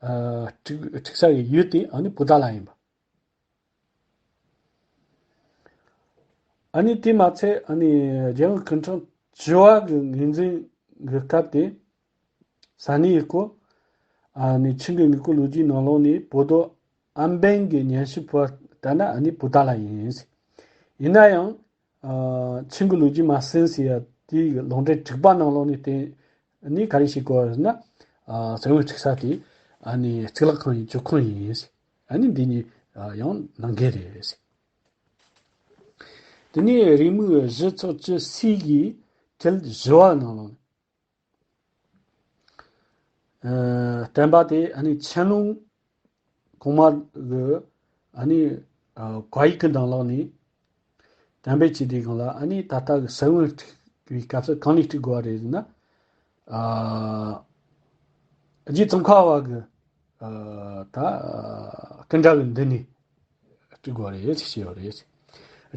ཨ། ཁྲིད་ཁྲིད་ས་གི་ཡུལ་དེ་ཨ་ནི་བོད་ཟླ་ལ་ཡིན་པ། ཨ་ནི་དེ་མ་ཚད་ཨ་ནི་རྒྱལ་ཡོངས་སྐུ་ཕྲེང་བཅུ་པ་གི་ངོས་འཛིན་གྱི་སྐབས་དེ། ས་གནས་ཡི་སྐོར། ཨ་ནི་ཆིན་གྱི་དངུལ་རྐུ་ལོ་རྒྱུས་ནང་ལོགས་ནས་བོད་དོན་ཨན་པན་གྱི་སྙན་ཞུ་ཕུལ་བ་ལྟར་ན་ཨ་ནི་བོད་ཟླ་ལ་ཡིན། ཡིན་ན་ཡང་། ཨ། ཆིན་གྱི་ལོ་རྒྱུས་མ་ཟིན་ཟེར་ཡ་དེའི་ལུང་འདྲེན་དྲུག་པ་ནང་ལོགས་ནས་བསྟན་ནས་ག་རེ་བྱེད་དགོས་ཟེར་ན། ཨ། གསལ་བོ་ཁྲིད་ས་དེ་ཨ་ནི་གཙུག་ལག་ཁང་ཡི་བཅུ་ཁང་ཡིན། ཨ་ནི་འདི་གཉིས་ཡང་ནང་འགལ་རེད། དེ་ནས་རེའུ་མིག་བཞི་ཚེག་བཅུ་གསུམ་གྱི་ཁྲིད་བཞི་པ་ནང་ལོགས་ནས། ཨ། བསྟན་པ་དེ་ཨ་ནི་ཆན་ལུང་གོང་མ་གི་ཨ་ནི། ཨ། བཀའ་ཡིག་གི་ནང་ལོགས་ནས་གཏན་འབེབས་བྱས་དུས་སྒང་ལ་ཨ་ནི་ད་ལྟ་གི་གསལ་བོ་ཁྲིད་པའི་སྐབས་སུ་གང་ནས་ཁྲིད་དགོས་པ་རེད་ཟེར་ན། ཨ། རྗེ་ཙོང་ཁ་པ་གི། ཨ། ད། ཨ། སྐུ་འདྲ་གི་འདི་ནས་ཁྲིད་དགོས་པ་རེད་ཅེས་བཤད་ཡོད་རེད།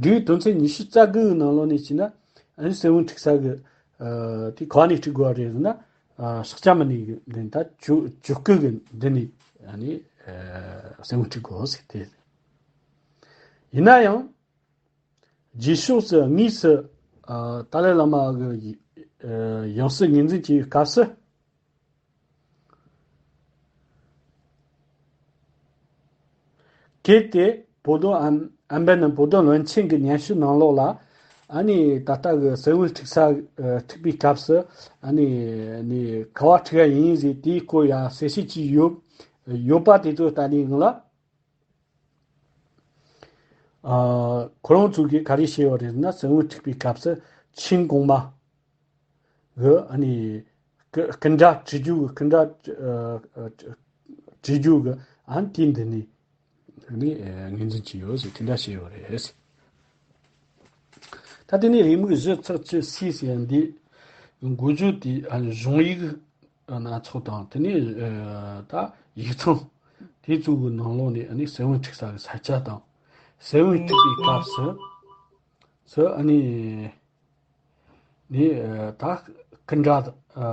རིགས་དོན་ཚན་ཉི་ཤུ་རྩ་དགུ་གི་ནང་ལོགས་ནས་བྱས་ན་ཨ་ནི་གསལ་བོ་ཁྲིད་ས་གི། ཨ། དེ་ག་ནས་ཁྲིད་དགོས་པ་རེད་ཟེར་ན། ཨ། ཤཱཀྱ་མུ་ནེ་གི་འདི་ད་ཇོ་ཇོ་སྐུ་གི་འདི་ནས་ཨ་ནི། ཨ། གསལ་བོ་ཁྲིད་དགོས་ཟེར་ཏེ། ཡིན་ན་ཡང་རྗེས་ཕྱོགས་སུ་དངོས་སུ། ཨ། ཏཱ་ལའི་བླ་མ་གི། ཨ། ཡང་སྲིད་ངོས་འཛིན་བྱེད་པའི་སྐབས་སུ། གལ་ཏེ་བོད་དོན་ཨན་ཨན་པན་ནི་བོད་དོན་བློན་ཆེན་གྱི་སྙན་ཞུ་ནང་ལོགས་ལ་ཨ་ནི་ད་ལྟ་གི་གསལ་བོ་ཁྲིད་ས། ཨ། ཁྲིད་པའི་སྐབས་སུ་ཨ་ནི་ནི་ག་པར་ཁྲིད་ཡ་ཡིན་ཟེར་དེའི་སྐོར་ཡང་གསལ་བཤད་ཅིག་ཡོད་ཡོད་པ་དེ་ཚོ་ལྟ་ནས་ང་ལ། ཨ། ཁོ་རང་ཚོ་གིས་ག་རེ་བཤད་ཡོད་རེད་ཟེར་ན། གསེར་དངུལ་འཁྲུག་པའི་སྐབས་སུ་ཆིན་གོང་མ་གི་ཨ་ནི་སྐུ་སྐུ་འདྲ་བྲིས་རྒྱུ་གི་སྐུ་འདྲ་ཨ་ཨ་བྲིས་རྒྱུ་གི་ཨ་ནི་དེ་འདི་ནས་ཨ་ནི་ངོས་འཛིན་བྱས་ཡོད་ཟེར། དེ་འདྲ་བཤད་ཡོད་རེད། ད་དེ་ནས་རེའུ་མིག་བཞི་ཚེག་བཅུ་གསུམ་ཟེར་ཡ་འདི་འགོ་བརྗོད་དེ་ཨ་ནི་གཞུང་ཡིག་སྣ་ཚོགས་དང་། དེ་ནས་ཨ་ད་ཡིག་ཚང་དེ་ཚོ་གི་ནང་ལོགས་ནས་ཨ་ནི་གསེར་དངུལ་འཁྲུག་ས་གི་ས་ཆ་དང་། གསེར་དངུལ་འཁྲུག་པའི་སྐབས་སུ་སུ་ཨ་ནི་ནི་ཨ་ད་སྐུ་འདྲ་ཨ་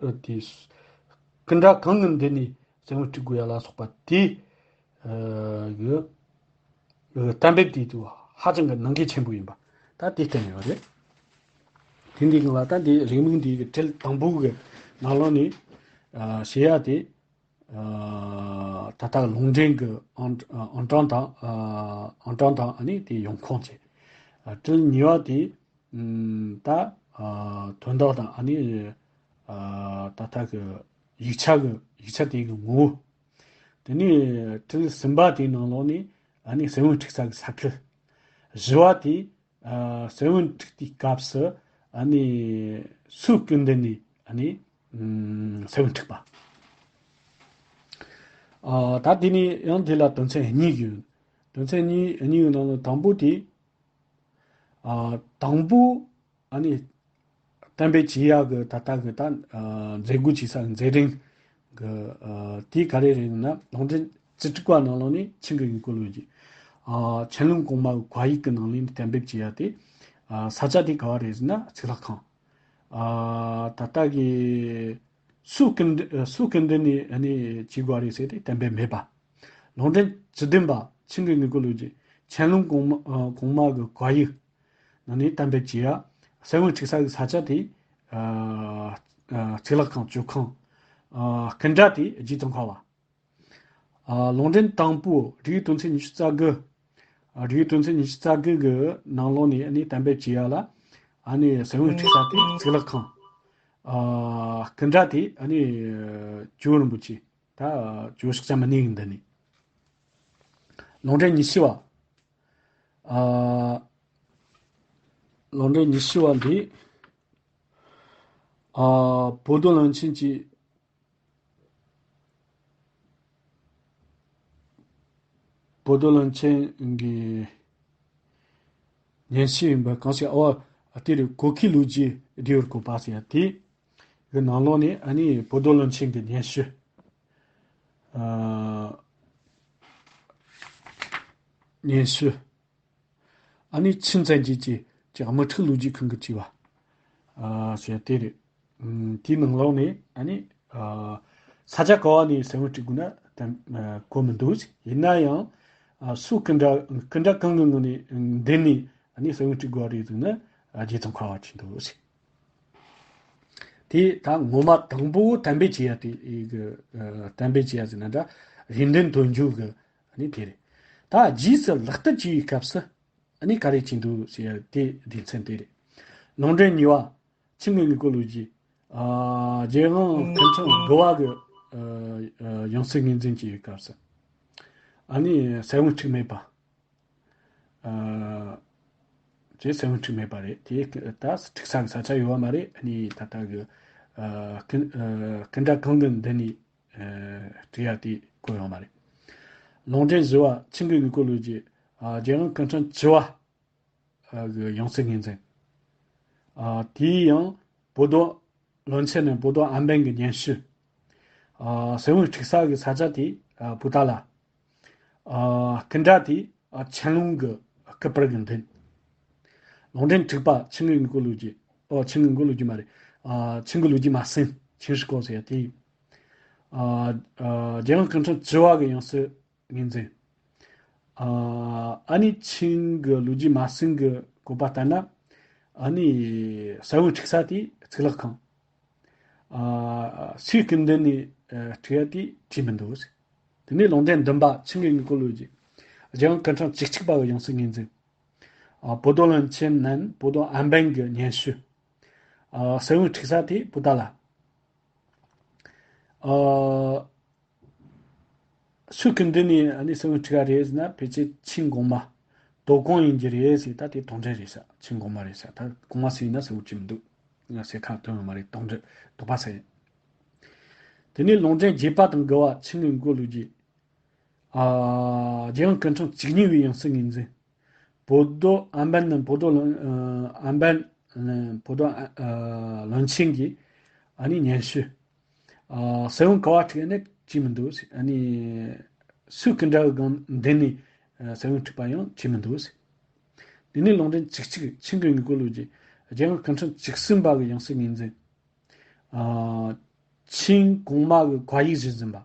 ཨ་དེ་སྐུ་འདྲ་གང་གི་མདུན་ནས་གསེར་དངུལ་འཁྲུག་དགོས་ཡ་ལ་སོགས་པ་དེ་ཨ་གི་གཏན་འབེབས་དེ་དུ་ཧ་ཅང་གི་ནང་འགལ་ཆེན་པོ་ཡིན་པ་ད་དེ་བསྟན་ཡོད་རེད། དེ་འདི་གི་ལ་ད་འདི་རེའུ་མིག་འདི་གི་དྲིལ་དང་པོ་གི་ནང་ལོགས་ནས་ཨ་བཤད་ཡ་དེ། ཨ་ད་ལྟ་ལུང་འདྲེན་གྱི་ཨང་ཨང་གྲངས་དང་ཨ་ཨང་གྲངས་དང་ཨ་ནི་དེ་ཡོང་ཁུངས་བྱས། ཨ་དྲིལ་གཉིས་པ་དེ་ཨམ་ད་ཨ་དོན་དག་དང་ཨ་ནི་ཨ་ད་ལྟ་གི་ཡིག་ཆ་གི་ཡིག་ཆ་དེ་གི་ངོ་བོ། དེ་ནས་དྲིལ་གསུམ་པ་དེའི་ནང་ལོགས་ནས་ཨ་ནི་གསེར་དངུལ་འཁྲུག་ས་གི་ས་ཁུལ། བཞི་པ་དེ་ཨ་གསེར་དངུལ་འཁྲུག་དུས་སྐབས་སུ་ཨ་ནི་སུའི་སྐུ་མདུན་ནས་ཨ་ནི་ཨམ་གསེར་དངུལ་འཁྲུག་པ། ཨ་ད་དེ་ནས་ཡང་དེ་ལ་དོན་ཚན་གཉིས་ཡོད། དོན་ཚན་གཉིས་གཉིས་ཡོད་ནང་ལ་དང་པོ་དེ་ཨ་དང་པོ་ཨ་ནི་གཏན་འབེབས་བྱེད་ཡག་གི་ད་ལྟ་གི་ད་ཨ་མཛད་སྒོ་བྱེད་ས་གི་མཛད་རིམ་གི་ཨ་དེ་ག་རེ་རེད་ན། ལུང་འདྲེན་བཅུ་དྲུག་པ་ནང་ལོགས་ནས་ཆིང་གི་དངུལ་རྐང་ལོ་རྒྱུས། ཨ་ཆན་ལུང་གོང་མ་གི་བཀའ་ཡིག་གི་ནང་ལོགས་ནས་གཏན་འབེབས་བྱེད་ཡ་དེ། ཨ་ས་ཆ་དེ་ག་བ་རེད་ཟེར་ན་གཙུག་ལག་ཁང་། ཨ་ད་ལྟ་གི་སུའི་སྐུ་མདུན་སུའི་སྐུ་མདུན་ནས་ཨ་ནི་བྱེད་དགོས་རེད་ཟེར་ཏེ་གཏན་འབེབས་མེད་པ། ལུང་འདྲེན་བཅུ་བདུན་པ་ཆིང་གི་དངུལ་རྐང་ལོ་རྒྱུས། ཆན་ལུང་གོང་མ་ཨ་གོང་མ་གི་བཀའ་ཡིག་ནང་ནས་གཏན་འབེབས་བྱེད་ཡ། གསེར་དངུལ་འཁྲུག་ས་གི་ས་ཆ་དེ་ཨ་ཨ་གཙུག་ལག་ཁང་བཅོལ་ཁང་། ཨ་སྐུ་འདྲ་དེ་རྗེ་ཙོང་ཁ་པ། ཨ་ལུང་འདྲེན་དང་པོ་རིགས་དོན་ཚན་ཉི་ཤུ་རྩ་དགུ། ཨ་རིགས་དོན་ཚན་ཉི་ཤུ་རྩ་དགུ་གི་ནང་ལོགས་ནས་ཨ་ནི་གཏན་འབེབས་བྱེད་ཡ་ལ། ཨ་ནི་གསེར་དངུལ་འཁྲུག་ས་དེ་གཙུག་ལག་ཁང་། ཨ་སྐུ་འདྲ་དེ་ཨ་ནི་ཇོ་བོ་རིན་པོ་ཆེ། ད་ཇོ་བོ་ཤཱཀྱ་མུ་ནེ་གི་མདུན་ནས། ལུང་འདྲེན་ཉི་ཤུ་བ། ཨ་ལུང་འདྲེན་ཉི་ཤུ་བ་འདི་ཨ་བོ་དོ་བློན་ཆེན་གྱི། བོ་དོ་བློན་ཆེན་གྱི་སྙན་ཞུ་ཡིན་པ་གང་ཞིག་ཨ་བ་དེ་རེད། གོ་ཁའི་ལོ་རྒྱུས་བདེ་བར་བཀོད་པ་ཟེར་ཡ་དེ་གི་ནང་ལོགས་ནས་ཨ་ནི་བོ་དོ་བློན་ཆེན་གྱི་སྙན་ཞུ། ཨ་སྙན་ཞུ། ཨ་ནི་ཆིན་བཙན་གྱིས་ཀྱི་ཀྱི་དམག་འཁྲུག་ལོ་རྒྱུས་ཁུངས་ཀྱི་བྲིས་པ། ཨ་ཟེར་དེ་རེད། ཨམ་དེའི་ནང་ལོགས་ནས་ཨ་ནི་ཨ་ས་ཆ་ག་བ་ནས་གསེར་དངུལ་འཁྲུག་དགོས་ན་དམ་ཨ་གོ་མི་འདུག་ཡིན་ན་ཡང་ཨ་སུ་སྐུ་འདྲ་སྐུ་འདྲ་གང་གི་ངོས་ནས་མདུན་ནས་ཨ་ནི་གསེར་དངུལ་འཁྲུག་དགོས་རེད་འདུག་ན། ཨ་རྗེ་ཙོང་ཁ་པ་བྲིས་འདུག་ཟེར། དེ་ད་ངོ་མ་དང་པོ་གཏན་འབེབས་བྱེད་ཡ་དེ་གི་ཨ་གཏན་འབེབས་བྱེད་ཡ་ཟེར་ན་འདྲ། རེ་འདུན་དོན་འཁྱོལ་གི་ཨ་ནི་དེ་རེད། ད་རྗེས་སུ་ལག་བསྟར་བྱེད་པའི་སྐབས་སུ་ཨ་ནི་ག་རེ་བྱེད་འདུག་ཟེར་ཡ་དེ་སྡེ་ཚན་དེ་རེད། ལུང་འདྲེན་གཉིས་པ་ཆིང་གི་དངུལ་རྐང་ལོ་རྒྱུས། ཨ་རྒྱལ་དབང་སྐུ་ཕྲེང་དགུ་པ་གི་ཨ་ཨ་ཡང་སྲིད་ངོས་འཛིན་བྱེད་པའི་སྐབས་སུ་ཨ་ནི་གསེར་དངུལ་འཁྲུག་མེད་པ། ཨ་ཅེས་གསེར་དངུལ་འཁྲུག་མེད་པ་རེད། དེ་ད་འཁྲུག་ས་གི་ས་ཆ་ཡོད་པ་མ་རེད། ཨ་ནི་ད་ལྟ་གི་ཨ་སྐུ་ཨ་སྐུ་འདྲ་གང་གི་མདུན་ནས་ཨ་བྲིས་ཡ་དེ་གོ་ཡོང་མ་རེད། ལུང་འདྲེན་བཞི་པ་ཆིང་གི་དངུལ་རྐང་ལོ་རྒྱུས། ཨ་རྒྱལ་དབང་སྐུ་ཕྲེང་བཅུ་པ་ཨ་གི་ཡང་སྲིད་ངོས་འཛིན། ཨ་དེའི་ཡང་བོ་དོ་བློན་ཆེན་ནས་བོ་དོ་ཨན་པན་གྱི་སྙན་ཞུ། ཨ་གསེར་དངུལ་འཁྲུག་ས་གི་ས་ཆ་དེ་ཨ་པུ་ཏ་ལ། ཨ་སྐུ་འདྲ་དེ་ཨ་ཆན་ལུང་གི་སྐུ་པར་གྱི་མདུན། ལུང་འདྲེན་དྲུག་པ་ཆིང་གི་དངུལ་རྐང་ལོ་རྒྱུས། ཨོ་ཆིང་གི་དངུལ་རྐང་ལོ་རྒྱུས་མ་རེད། ཨ་ཆིང་གི་ལོ་རྒྱུས་མ་ཟིན་ཆིང་ཧྲི་ཀོ་ཟེར་ཡ་དེ། ཨ་ཨ་རྒྱལ་དབང་སྐུ་ཕྲེང་བཅུ་པ་གི་ཡང་སྲིད་ངོས་འཛིན། ཨ་ཨ་ནི་ཆིང་གི་ལོ་རྒྱུས་མ་ཟིན་གི་བཀོད་པ་ལྟར་ན། ཨ་ནི་གསེར་དངུལ་འཁྲུག་ས་དེ་གཙུག་ལག་ཁང་། ཨ་སུའི་སྐུ་མདུན་ནས་ཨ་འཁྲུག་ཡ་དེ་བྲིས་མི་འདུག་དེ་ནས་ལུང་འདྲེན་བདུན་པ་ཆིང་གི་དངུལ་རྐང་ལོ་རྒྱུས། རྒྱལ་དབང་སྐུ་ཕྲེང་བཅུ་གཅིག་པ་གི་ཡང་སྲིད་ངོས་འཛིན། ཨ་བོ་དོ་བློན་ཆེན་ནན་བོ་དོ་ཨན་པན་གྱི་སྙན་ཞུ། ཨ་གསེར་དངུལ་འཁྲུག་ས་དེ་པུ་ཏ་ལ། ཨ་ སུའི་སྐུ་མདུན་ནས་ཨ་ནི་གསེར་དངུལ་འཁྲུགས་ཡ་རེད་ཟེར་ན། ཕལ་ཆེར་ཆིན་གོང་མ་དོ་དགོང་ཡིན་རྒྱུ་རེད་ཟེར། ད་དེ་དོགས་འདྲི་རེད་ཤག་ཆིན་གོང་མ་རེད་ཤག་ད་གོང་མ་སུ་ཡིན་ན་གསལ་པོ་ཅིག་མི་འདུག་ང་ཟེར་ཁ་ཐོན་ཡོད་མ་རེད། དོགས་འདྲི་དོགས་པ་ཟ་ཡིན། དེ་ནས་ལུང་འདྲེན་རྒྱས་པ་དང་དགུ་བ་ཆིན་གྱི་མགོ་ལུགས་ཀྱི། ཨ། རྒྱལ་དབང་སྐུ་ཕྲེང་བཅུ་གཉིས་པའི་ཡང་སྲིད་ངོས་འཛིན། 博多安班 ནི་博多 ལོན། ཨ། 安班 ཨ། 博多 ཨ། ཨ། 伦亲གྱི་ཨ་ནི་སྙན་ཞུ། ཨ། གསེར་དངུལ་ག་པར་འཁྲུགས་ནས་བྲིས་མི་འདུག་ཨ་ནི་སུའི་སྐུ་འདྲ་གི་སྒང་མདུན་ནས་གསེར་དངུལ་འཁྲུགས་པ་ཡང་བྲིས་མི་འདུག་དེ་ནས་ལུང་འདྲེན་བཅུ་གཅིག་ཆིན་གྱི་མགོ་ལུགས་ཀྱི་རྒྱལ་དབང་སྐུ་ཕྲེང་བཅུ་གསུམ་པ་གི་ཡང་སྲིད་ངོས་འཛིན། ཨ། ཆིན་གོང་མ་གི་བཀའ་ཡིག་གཞིར་འཛིན་པ།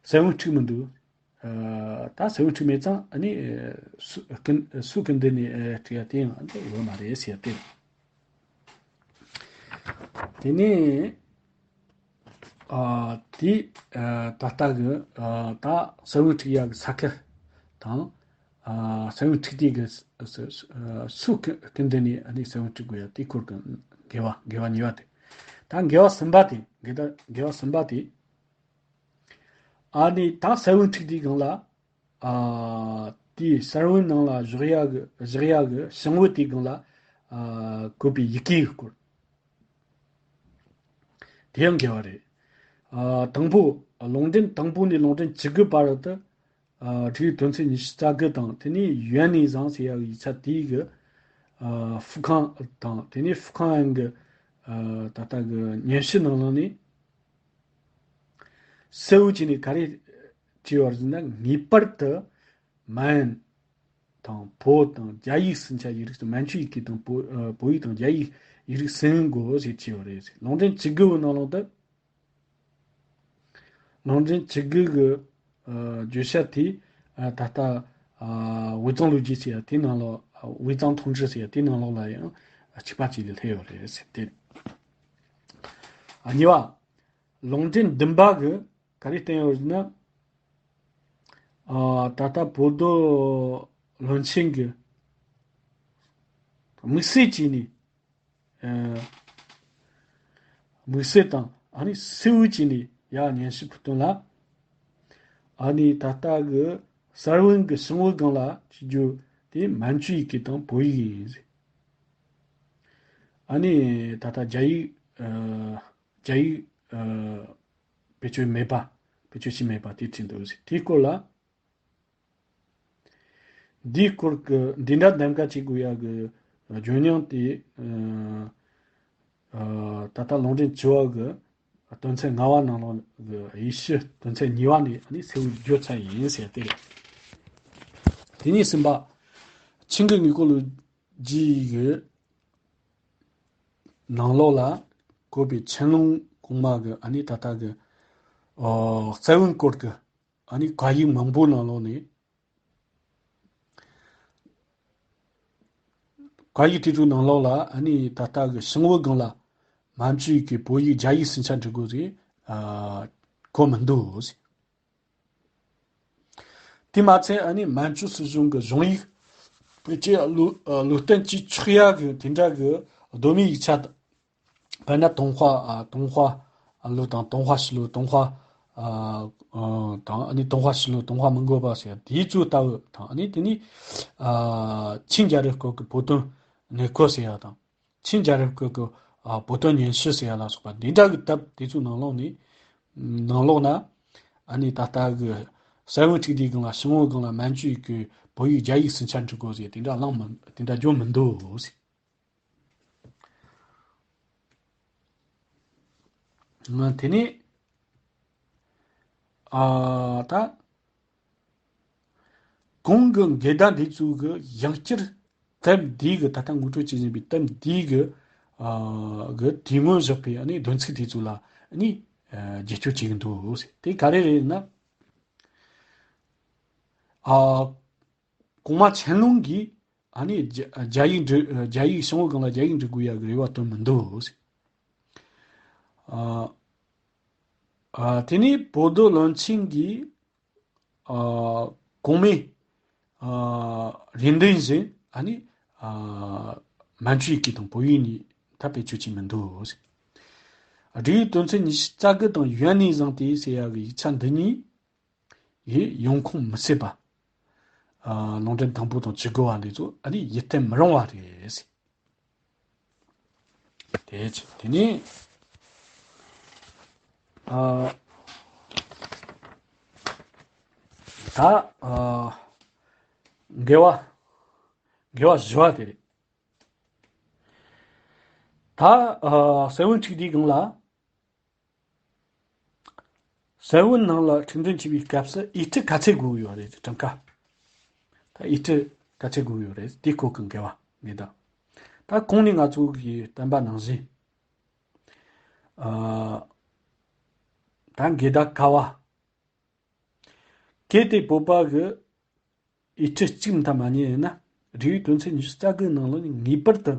གསེར་དངུལ་འཁྲུགས་མི་འདུག་ཨ། ད་གསེར་དངུལ་འཁྲུགས་མེད་ཙང་ཨ་ནི་སུ་ཀུན། སུ་ཀུན་འདི་ནས་ཨ། འཁྲུགས་ཡ་དེ་ཡང་ཨ་འདི་ཡོད་མ་རེད་ཟེར་ཏེ། དེ་ནས་ཨ། དེ་ཨ། ད་ལྟ་གི་ཨ། ད་གསེར་དངུལ་འཁྲུགས་ཡ་གི་ས་ཁུལ་དང་། ཨ། གསེར་དངུལ་འཁྲུགས་དུས་གི་སུ། སུ། ཨ། སུ་ཀུན་འདི་ནས་ཨ་ནི་གསེར་དངུལ་འཁྲུགས་དགོས་ཡ་དེ་སྐོར་གི་འགལ་བ། འགལ་བ་གཉིས་པ་དེ། ད་འགལ་བ་གསུམ་པ་དེ། འགལ་ད། འགལ་བ་གསུམ་པ་དེ། ཨ་ནི་ད་གསེར་དངུལ་འཁྲུགས་དུས་སྒང་ལ། ཨ། དེའི་གསེར་དངུལ་ནང་ལ་བཞག་ཡ་གི། བཞག་ཡ་གི་གཞུང་བུ་དེའི་སྒང་ལ། ཨ། བཀོད་པའི་ཡི་གེའི་སྐོར། དེ་ཡང་འགལ་བ་རེད། ཨ། དང་པོ། ལུང་འདྲེན་དང་པོ་ནས་ལུང་འདྲེན་བཅུ་དགུ་བར་དུ། ཨ། འབྲི་གུའི་དོན་ཚན་ཉི་ཤུ་རྩ་དགུ་དང་། དེ་ནས་ཡུན་ནི་ཟང་ཟེར་ཡ་གི་ཡིག་ཆ་དེའི་གི། ཨ། ཧྥུ་ཁང་དང་། དེ་ནས་ཧྥུ་ཁང་ཡང་གི། ཨ། ད་ལྟ་གི་སྙན་ཞུ་ནང་ལོགས་ནས། གསལ་བོ་བྱས་ནས་ག་རེ་བྲིས་ཡོད་ཟེར་ན། ངེས་པར་དུ་མན་དང་བོད་དང་རྒྱ་ཡིག་ཟིན་ཆ་ཡིག་རིགས། མན་ཇུའི་ཡི་གེ་དང་བོད། ཨ། བོད་ཡིག་དང་རྒྱ་ཡིག་ཡིག་རིགས་ཟིན་དགོས་ཞེས་བྲིས་ཡོད་རེད། ལུང་འདྲེན་བཅུ་དགུ་བོའི་ནང་ལོགས་དུ། ལུང་འདྲེན་བཅུ་དགུ་གི། ཨ། བརྗོད་བྱ་དེ། ཨ། ད་ལྟ། ཨ། 违章录集 ཟེར་ཡ་དེའི་ནང་ལོགས། 违章通知 ཟེར་ཡ་དེའི་ནང་ལོགས་ལ་ཡང་གཅིག་པ་གཅིག་ལ་སླེབས་ཡོད་རེད་ཟེར་ཏེ། ཨ། གཉིས་པ། ལུང་འདྲེན་བདུན་པ་གི་ག་རེ་བསྟན་ཡོད་ཟེར་ན། ཨ། ད་ལྟ་博多 伦亲གི་དམིགས་བསལ་གྱིས་ནི། ཨ། དམིགས་བསལ་དང་ཨ་ནི་གསལ་བོ་བྱས་ནས་ཡ་སྙན་ཞུ་ཕུལ་དོན་ལ། ཨ་ནི་ད་ལྟ་གི་གསེར་དངུལ་གྱི་གཞུང་བུ་སྒང་ལ་བྲིས་རྒྱུ་དེ་མན་ཇུའི་ཡི་གེ་དང་བོད་ཡིག་ཡིན་ཟེར། ཨ་ནི་ད་ལྟ་རྒྱ་ཡིག་ཨ། རྒྱ་ཡིག་ཨ། བེད་སྤྱོད་མེད་པ། བེད་སྤྱོད་བྱས་མེད་པ་དེ་བྲིས་འདུག་ཟེར། དེའི་སྐོར་ལ། འདིའི་སྐོར་གྱི་འདི་འདྲ་གདམ་ག་བྱེད་དགོས་ཡ་གི་ལྗོན་མྱང་དེ། ཨ། ད་ལྟ་ལུང་འདྲེན་བཅུ་བ་གི་དོན་ཚན་ལྔ་བ་ནང་ལོགས་གི་དབྱེ་ཞིབ་དོན་ཚན་གཉིས་པ་ནས་ཨ་ནི་གསལ་བོ་བརྗོད་ཚར་ཡིན་ཟེར་ཏེ། དེ་ནས་གསུམ་པ། ཆིང་གི་ངེས་སྐོར་ལུགས་ཀྱི་ནང་ལོགས་ལ་བཀོད་པའི་ཆན་ལུང་གོང་མ་གི་ཨ་ནི་ད་ལྟ་གི། ཨོ། རྩ་བའི་སྐོར་གི་ཨ་ནི་བཀའ་ཡིག་མང་པོའི་ནང་ལོགས་ནས། བཀའ་ཡིག་དེ་ཚོའི་ནང་ལོགས་ལ་ཨ་ནི་ད་ལྟ་གི་གཞུང་བུ་སྒང་ལ་མན་ཇུའི་གི་བོད་ཡིག་རྒྱ་ཡིག་ཟིན་ཆ་འབྲི་དགོས་ཟེར། ཨ། བཀོད་མི་འདུག་ཟེར། དེ་མ་ཚད་ཨ་ནི་མན་ཇུ་སྲིད་གཞུང་གི་གཞུང་ཡིག་བེད་སྤྱོད་ལུགས། ལུགས་གཏན་གྱི་ཆགས་ཡག་གི་དེ་འདྲ་གི་གདོད་མའི་ཡིག་ཆ། དཔེར་ན་ཏུང་ཧྭ། ཨ། ཏུང་ཧྭ་ལུགས་དང་ཏུང་ཧྭ་ཞི་ལུ། ཏུང་ཧྭ། ཨ། དང་ཨ་ནི་ཏུང་ཧྭ་ཞི་ལུ། ཏུང་ཧྭ་མི་མགོ་པ་ཟེར་དེ་ཚོ་ལྟ་བུ་དང་། ཨ་ནི་དེ་ནི། ཨ། ཆིང་རྒྱལ་རབས་སྐབས་ཀྱི་བོད་དོན་གནས་སྐོར་ཟེར་ཡ་དང་། ཆིང་རྒྱལ་རབས་སྐབས་ཀྱི། ཨ། བོད་དོན་སྙན་ཞུ་ཟེར་ཡ་ལ་སོགས་པ་འདི་འདྲ་གི་དེབ་དེ་ཚོའི་ནང་ལོགས་ནས། ནང་ལོགས་ན། ཨ་ནི་ད་ལྟ་གི་གསེར་དངུལ་འཁྲུགས་དུས་སྒང་ལ་གཞུང་བུ་སྒང་ལ་མན་ཇུའི་གི་བོད་ཡིག་རྒྱ་ཡིག་ཟིན་ཆ་འབྲི་དགོས་ཟེར་དེ་འདྲ་གླེང་མི། དེ་འདྲ་བརྗོད་མི་འདུག་ཟེར། ང་དེ་ནས། ཨ། ད་གོང་གི་འགལ་ཟླ་འདི་ཚོ་གི་ཡང་བསྐྱར་དེབ་འདིའི་གི། ད་ལྟ་ངོ་སྤྲོད་བྱེད་བཞིན་པའི་དེབ་འདིའི་གི། ཨ། གི་དེབ་སྔོན་བཞག་པའི་ཨ་ནི་དོན་ཚིག་དེ་ཚོ་ལ་ཨ་ནི། ཨ། བརྒྱུད་སྐྱོར་བྱེད་ཀྱི་འདུག་ཟེར། དེ་ག་རེ་རེད་ན། ཨ། གོང་མ་ཆན་ལུང་གིས་ཨ་ནི་རྒྱ། རྒྱ་ཡིག་འབྲི། རྒྱ་ཡིག་གཞུང་བུ་སྒང་ལ་རྒྱ་ཡིག་འབྲི་དགོས་ཡ་གི་རེ་བ་བཏོན་མི་འདུག་ཟེར། ཨ། ཨ། དེ་ནས་博多论亲གིས། ཨ། གོང་མའི། ཨ། རེ་འདུན་བཞིན་ཨ་ནི། ཨ། མན་ཇུའི་ཡི་གེ་དང་བོད་ཡིག་གཉིས་ད་བེད་སྤྱོད་བྱས་མི་འདུག་ཟེར། འབྲི་གུའི་དོན་ཚན་ཉི་ཤུ་རྩ་དགུ་དང་ཡུན་ནི་ཟང་ཏེ་ཟེར་ཡ་གི་ཡིག་ཆ་འདི་གཉིས། ཡི་ཡོང་ཁུངས་མི་སྲིད་པ། ཨ། ལུང་འདྲེན་དང་པོ་དང་བཅུ་དགུ་བ་འདི་ཚོ་ཨ་ནི་ཡིད་བརྟན་མི་རུང་བ་རེད། དེ་ཅི། དེ་ནས། ཨ། ད། ཨ། དགེ་བ། དགེ་བ་བཞི་བ་དེ་རེད། ད། ཨ། ས་བོན་འཁྲིགས་དུས་སྒང་ལ། ས་བོན་ནང་ལ་འཁྲིག་འདོན་བྱེད་པའི་སྐབས་སུ་ཡིག་འབྲུ་ག་ཚད་དགོས་ཀྱི་ཡོད་རེད། གྲངས་ཀ། ད་ཡིག་འབྲུ་ག་ཚད་དགོས་ཀྱི་ཡོད་རེད། དེའི་སྐོར་གྱི་འགལ་བ་མེད་ད། ད་གོང་ནས་ང་ཚོ་གིས་བསྟན་པ་ནང་བཞིན། ཨ། ད་འགལ་ཟླ་ཀ་བ། གལ་ཏེ་བོད་པ་གི་ཡིག་འབྲུ་གཅིག་མ་གཏོགས་མ་རྙེད་ན། རིགས་པའི་དོན་ཚན་ཉི་ཤུ་རྩ་དགུ་ནང་ལོགས་ནས་ངེས་པར་དུ།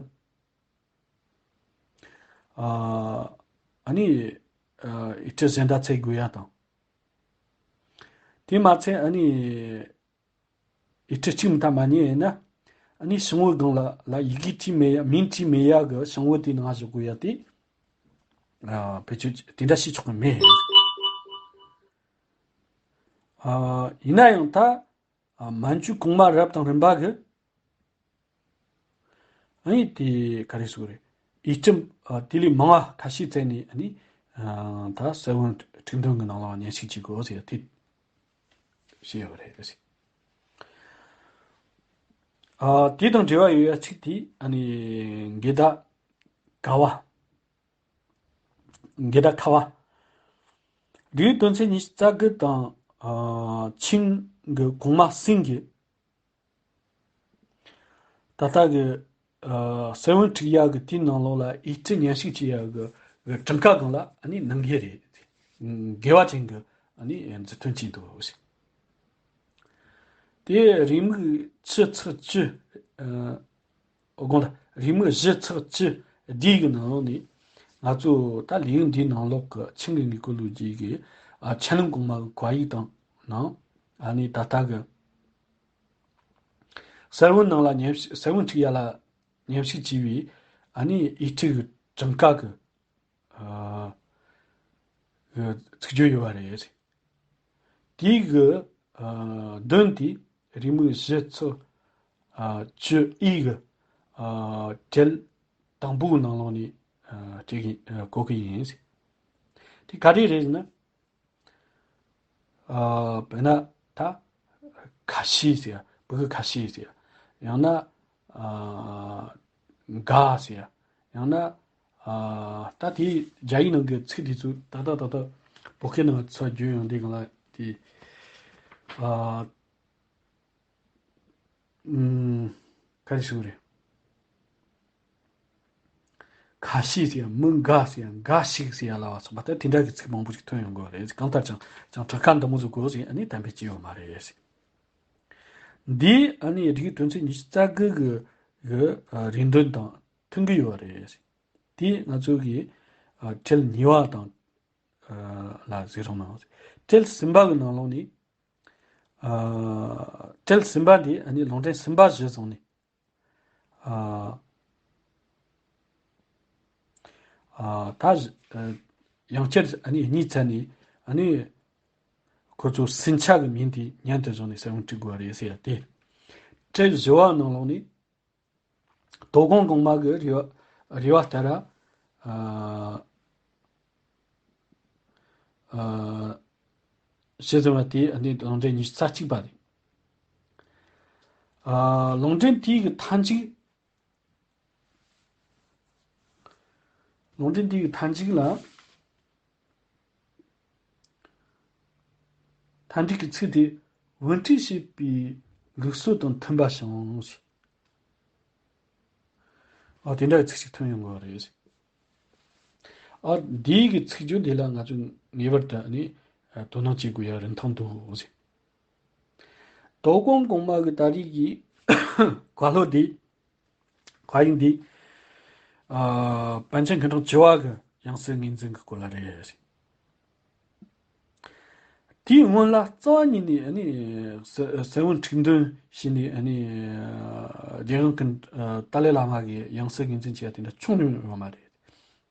ཨ། ཨ་ནི། ཨ། ཡིག་འབྲུ་གཞན་དག་བཙལ་དགོས་ཡ་དང་། དེ་མ་ཚད་ཨ་ནི། ཡིག་འབྲུ་གཅིག་མ་གཏོགས་མ་རྙེད་ན། ཨ་ནི་ཤིང་བུ་སྒང་ལ་ལ་ཡི་གེ་བྲིས་མེད་ཡ། མིང་བྲིས་མེད་ཡ་གི་ཤིང་བུ་དེའི་ནང་བཞག་དགོས་ཡ་དེ། ཨ། བེད་སྤྱོད་དེ་འདྲ་བྱེད་ཆོག་གི་མེད། ཨ། ཡིན་ན་ཡང་ད། ཨ། མན་ཇུ་གོང་མ་རབ་དང་རིམ་པ་གི། ཨ་ནི་དེ་ག་རེ་ཟེར་དགོས་རེད། ཡིག་རྐྱང་། ཨ། དེ་ལས་མང་བ་ཁ་ཤས་བཙལ་ནས། ཨ་ནི། ཨ། ད་ས་བོན་འཁྲིག་འདོན་གྱི་ནང་ལ་ཉམས་ཞིབ་བྱེད་དགོས་ཟེར་དེ་བཤད་ཡོད་རེད། ཨ། དེ་དང་འབྲེལ་བ་ཡོད་ཡ་གཅིག་དེ་ཨ་ནི་འགལ་ཟླ་ཀ་བ། འགལ་ཟླ་ཁ་བ། རིགས་དོན་ཚན་ཉི་ཤུ་རྩ་དགུ་དང་། ཨ། ཆིང་གི་གོང་མ་སིང་གི། ད་ལྟ་གི། ཨ། ས་བོན་འཁྲིག་ཡག་གི་དེའི་ནང་ལོགས་ལ་ཡིག་འབྲུ་ཉམས་ཞིབ་བྱེད་ཡག་གི་གྲངས་ཀ་སྒང་ལ་ཨ་ནི་ནང་འགལ་རེད། འགལ་བ་ཅན་གྱི་ཨ་ནི་མཛུབ་སྟོན་བྱས་འདུག་དེ་རེའུ་མིག་བཅུ་ཚེག་བཅུ། ཨ། དགོངས་དག་རེའུ་མིག་བཞི་ཚེག་བཅུ་བདུན་གྱི་ནང་ལོགས་ནས། ང་ཚོ་ད་ལེའུ་འདིའི་ནང་ལོགས་ཀྱི་ཆིང་གི་དངོས་ཀྱི་ལོ་རྒྱུས་ཀྱི། ཨ། ཆན་ལུང་གོང་མ་གི་བཀའ་ཡིག་དང་ནང་། ཨ་ནི་ད་ལྟ་གི། ས་བོན་ནང་ལ་ཉམས་ཞིབ། ས་བོན་འཁྲིག་ཡག་ལ་ཉམས་ཞིབ་བྱས་པའི་ཨ་ནི་ཡིག་འབྲུ་གི་གྲངས་ཀ་གི། ཨ། གི་ཚིག་བརྗོད་ཡོད་པ་རེད། དེའི་གི། ཨ། དོན་དེ་རེའུ་མིག་བཞི་ཚེག་ཨ། བཅུ་གཉིས་གི། ཨ། གྲལ་དང་པོའི་ནང་ལོགས་ནས། ཨ། བྲིས་ཀྱི། ཨ། བཀོད་ཀྱི་ཡིན། དེ་ག་རེ་རེད་ཟེར་ན། ཨ། དཔེར་ན་ད་ཁ་ཤས་ཟེར་ཡ། བོད་ཀྱི་ཁ་ཤས་ཟེར་ཡ། ཡང་ན། ཨ། འགའ་ཟེར་ཡ། ཡང་ན། ཨ། ད་དེའི་རྒྱ་ཡིག་ནང་གི་ཚིག་དེ་ཚོ་ད་ལྟ་ད་ལྟ་བོད་སྐད་ནང་ཚུར་བསྒྱུར་ཡོང་དུས་སྒང་ལ་དེ། ཨ། ཨུམ། ག་རེ་ཞུ་དགོས་རེད། ཁ་ཤས་ཟེར་ཡ། མི་འགའ་ཟེར་ཡ། འགའ་ཞིག་ཟེར་ཡ་ལ་བ་སོགས་པ། ད་དེ་འདྲ་གི་ཚིག་མང་པོ་ཞིག་ཐོན་ཡོང་གི་རེད། གང་ལྟར་ཀྱང་ཀྱང་གྲངས་ཀ་འདི་མོ་ཟིག་དགོས་ཟེར་ཨ་ནི་གཏན་འབེབས་བྱས་ཡོད་མ་རེད། འདི་ཨ་ནི་རིགས་དོན་ཚན་ཉི་ཤུ་རྩ་དགུ་གི་གི། ཨ། རེ་འདུན་དང་མཐུན་གྱི་ཡོད་རེད། དེ་ང་ཚོ་གི། ཨ། གྲལ་གཉིས་པ་དང་། ཨ། ལ་གཟིགས་རོགས་གནང་། གྲལ་གསུམ་པ་གི་ནང་ལོགས་ནས། ཨ། གྲལ་གསུམ་པ་འདི་ཨ་ནི་ལུང་འདྲེན་གསུམ་པ་གཞི་བཟུང་ནས། ཨ། ཨ། ད་ཡང་བསྐྱར་ཨ་ནི་གཉིས་བཙལ་ནས། ཨ་ནི་ཁོ་ཚོ་སུན་ཆ་གི་མིང་དེ་སྙན་དུ་བཟུང་ནས་ས་བོན་འཁྲིག་དགོས་པ་རེད་ཟེར་ཡ་དེ། གྲལ་བཞི་བ་ནང་ལོགས་ནས། དོ་དགོང་གོང་མ་གི་རེ་བ་རེ་བ་ལྟར། ཨ། ཨ། ཞེས་གསུངས་པ་དེ་ནི་ལུང་འདྲེན་ཉི་ཤུ་རྩ་གཅིག་པ་རེད། ཨ། ལུང་འདྲེན་དེའི་གི་མཐའ་མཇུག་ལུང་འདྲེན་དེའི་གི་མཐའ་མཇུག་ལ། མཐའ་མཇུག་གི་ཚིག་དེ། བོན་ཁྲིད་བྱེད་པའི་ལུགས་སྲོལ་དང་མཐུན་པ་ཞིང་། ཨ། དེ་འདྲ་གི་ཚིག་ཅིག་ཐོན་ཡོང་གི་རེད། ཨ། འདིའི་གི་ཚིག་སྦྱོར་འདི་ལ་ང་ཚོས་ངེས་པར་དུ་ནི་དོ་སྣང་བྱེད་དགོས་ཡ་རིན་ཐང་འདུག་དོ་དགོང་གོང་མ་གི་ད་རེས་ཀྱི་བཀའ་སློབ་འདི། བཀའ་ཡིག་འདི། ཨ། པཎ་ཆེན་མཁའ་འགྲོ་བཅུ་པ་གི་ཡང་སྲིད་ངོས་འཛིན་གྱི་སྐོར་ལ་རེད། དེའི་སྔོན་ལ་རྩ་བ་ཉིད་ནས་ཨ་ནི་ས་ས་བོན་འཁྲིག་འདོན་བྱས་ནས། ཨ་ནི་རྒྱལ་ཡོངས་ཀྱི་ཏཱ་ལའི་བླ་མ་གི་ཡང་སྲིད་ངོས་འཛིན་བྱས་པ་དེ་འདྲ་བྱུང་མྱོང་ཡོད་མ་རེད།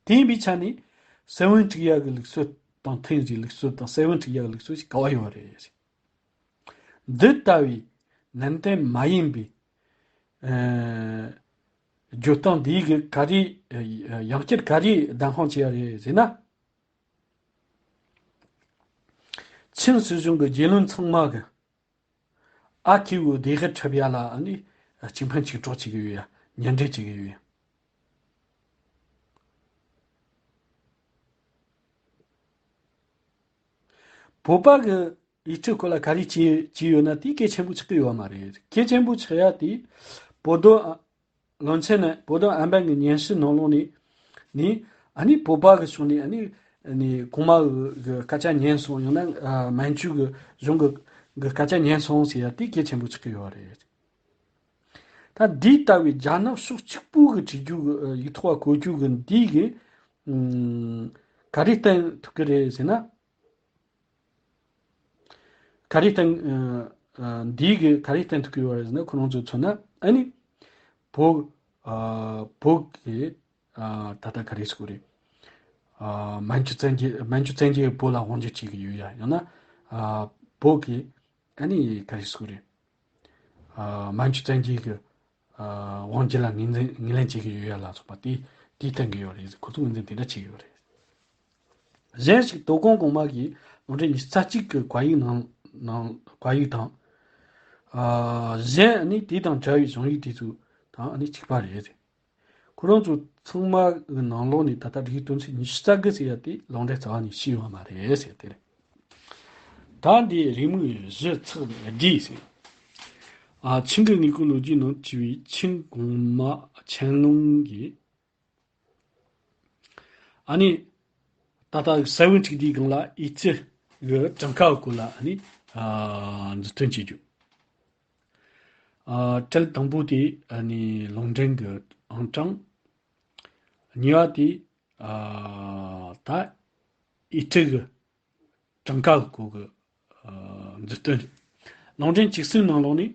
དེ་ཡིན་པའི་ཆ་ནས་ས་བོན་འཁྲིག་ཡག་གི་ལུགས་སྲོལ་དང་མཐུན་གྱི་ལུགས་སྲོལ་དང་། ས་བོན་འཁྲིག་ཡག་གི་ལུགས་སྲོལ་ཞིག་ག་བ་ཡོད་རེད། འདི་ལྟ་བུའི་ནན་ཏན་མ་ཡིན་པའི་ཨ་བརྗོད་སྟངས་འདིའི་གི་ག་རེ་ཡང་བསྐྱར་ག་རེ་གདམ་གསེས་བྱས་ཡོད་རེད་ཟེར་ན། ཆིན་སྲིད་གཞུང་གི་རྒྱལ་བློན་ཚང་མ་གི་ཨ་ཁེའུ་བདེ་ཧེ་ཁྲབ་ཡ་ལ་ཨ་ནི་གཅིག་ཕན་གཅིག་གྲོགས་བྱེད་ཀྱི་ཡོད་ཡ། ཉེ་འབྲེལ་བྱེད་ཀྱི་ཡོད་ཡ། བོད་པ་གི་ཡིག་ཚད་སྐོར་ལ་ག་རེ་བྱས་བྱས་ཡོད་ན་དེ་གལ་ཆེན་པོ་ཆགས་ཀྱི་ཡོད་མ་རེད། གལ་ཆེན་པོ་ཆགས་ཡ་དེ་བོད་དོན་ཨ་བློན་ཆེན་ནས་བོད་དོན་ཨམ་བན་གྱི་སྙན་ཞུ་ནང་ལོགས་ནས་ནི་ཨ་ནི་བོད་པ་གི་ཕྱོགས་ནས་ཨ་ནི་ནི་གོང་མ་གི་སྐད་ཆ་ཉན་སོང་། ཡང་ན་ཨ་མན་ཇུ་གི་གཞུང་གི་གི་སྐད་ཆ་ཉན་སོང་ཟེར་ཡ་དེ་གལ་ཆེན་པོ་ཆགས་ཀྱི་ཡོད་རེད། ད་འདི་ལྟ་བུའི་རྒྱ་ནག་ཕྱོགས་གཅིག་པུ་གི་བྲིས་རྒྱུ་གི་ཡིག་ཐོག་བཀོད་རྒྱུ་གི་འདི་གི་ཨམ་ག་རེ་བསྟན་ཐུབ་ཀྱི་རེད་ཟེར་ན། ག་རེ་བསྟན་ཨ་ཨ་འདི་གི་ག་རེ་བསྟན་ཐུབ་ཀྱི་ཡོད་རེད་ཟེར་ན། ཁོ་རང་ཚོས་མཚོན་ན་ཨ་ནི་བོད་ཨ་བོད་ཀྱི་ཨ་ད་ལྟ་ག་རེ་ཟེར་དགོས་རེད། ཨ་མན་ཇུ་བཙན་རྒྱལ་མན་ཇུ་བཙན་རྒྱལ་བོད་ལ་དབང་སྒྱུར་བྱེད་ཀྱི་ཡོད་ཡ། ཡང་ན་ཨ་བོད་ཀྱི་ཨ་ནི་ག་རེ་ཟེར་དགོས་རེད། ཨ་མན་ཇུ་བཙན་རྒྱལ་གྱི་ཨ་དབང་སྒྱུར་ལ་ངོས་འཛིན་ངོས་ལེན་བྱེད་ཀྱི་ཡོད་ཡ་ལ་སོགས་པ་དེ་དེ་བསྟན་གྱི་ཡོད་རེད། ཁོ་ཚོ་ངོས་འཛིན་དེ་འདྲ་བྱེད་ཀྱི་ཡོད་རེད། གཞན་ཞིག་དོ་དགོང་གོང་མ་གིས་ལུང་འདྲེན་ཉི་ཤུ་རྩ་གཅིག་གི་བཀའ་ཡིག་ནང་ནང་བཀའ་ཡིག་དང་། ཨ་གཞན་ནི་དེ་དང་འདྲ་བའི་གཞུང་ཡིག་དེ་ཚོ་དང་ནི་གཅིག་པ་རེད། ཁོ་རང་ཚོ་ཚང་མ་གི་ནང་ལོགས་ནས་ད་ལྟ་སྒྲིག་དོན་ཚན་ཉི་ཤུ་རྩ་དགུ་ཟེར་ཡ་དེ་ལུང་འདྲེན་རྩ་བ་ནས་ཞུས་ཡོད་མ་རེད་ཟེར་དེ་རེད། ད་འདི་རེའུ་མིག་བཞི་ཚེག་བརྒྱད་ཟེར། ཨ་ཆིང་གི་དངོས་ཁུངས་ལོ་རྒྱུས་ནང་བྲིས་པའི་ཆིང་གོང་མ་ཆན་ལུང་གིས་ཨ་ནི་ད་ལྟ་ས་བོན་ཁྲིག་དེའི་སྒང་ལ་ཨི་ཙི་གི་གྲངས་ཀ་སྐོར་ལ་ཨ་ནི་ཨ་མཛུབ་སྟོན་བྱེད་རྒྱུ། ཨ་གྲལ་དང་པོ་དེ་ཨ་ནི་ལུང་འདྲེན་གྱི་ཨང་གྲངས། གཉིས་པ་དེ་ཨ་ད་ཨི་ཙི་གི་གྲངས་ཀ་སྐོར་གྱི་ཨ་མཛུབ་སྟོན། ལུང་འདྲེན་བཅུ་གསུམ་ནང་ལོགས་ནས་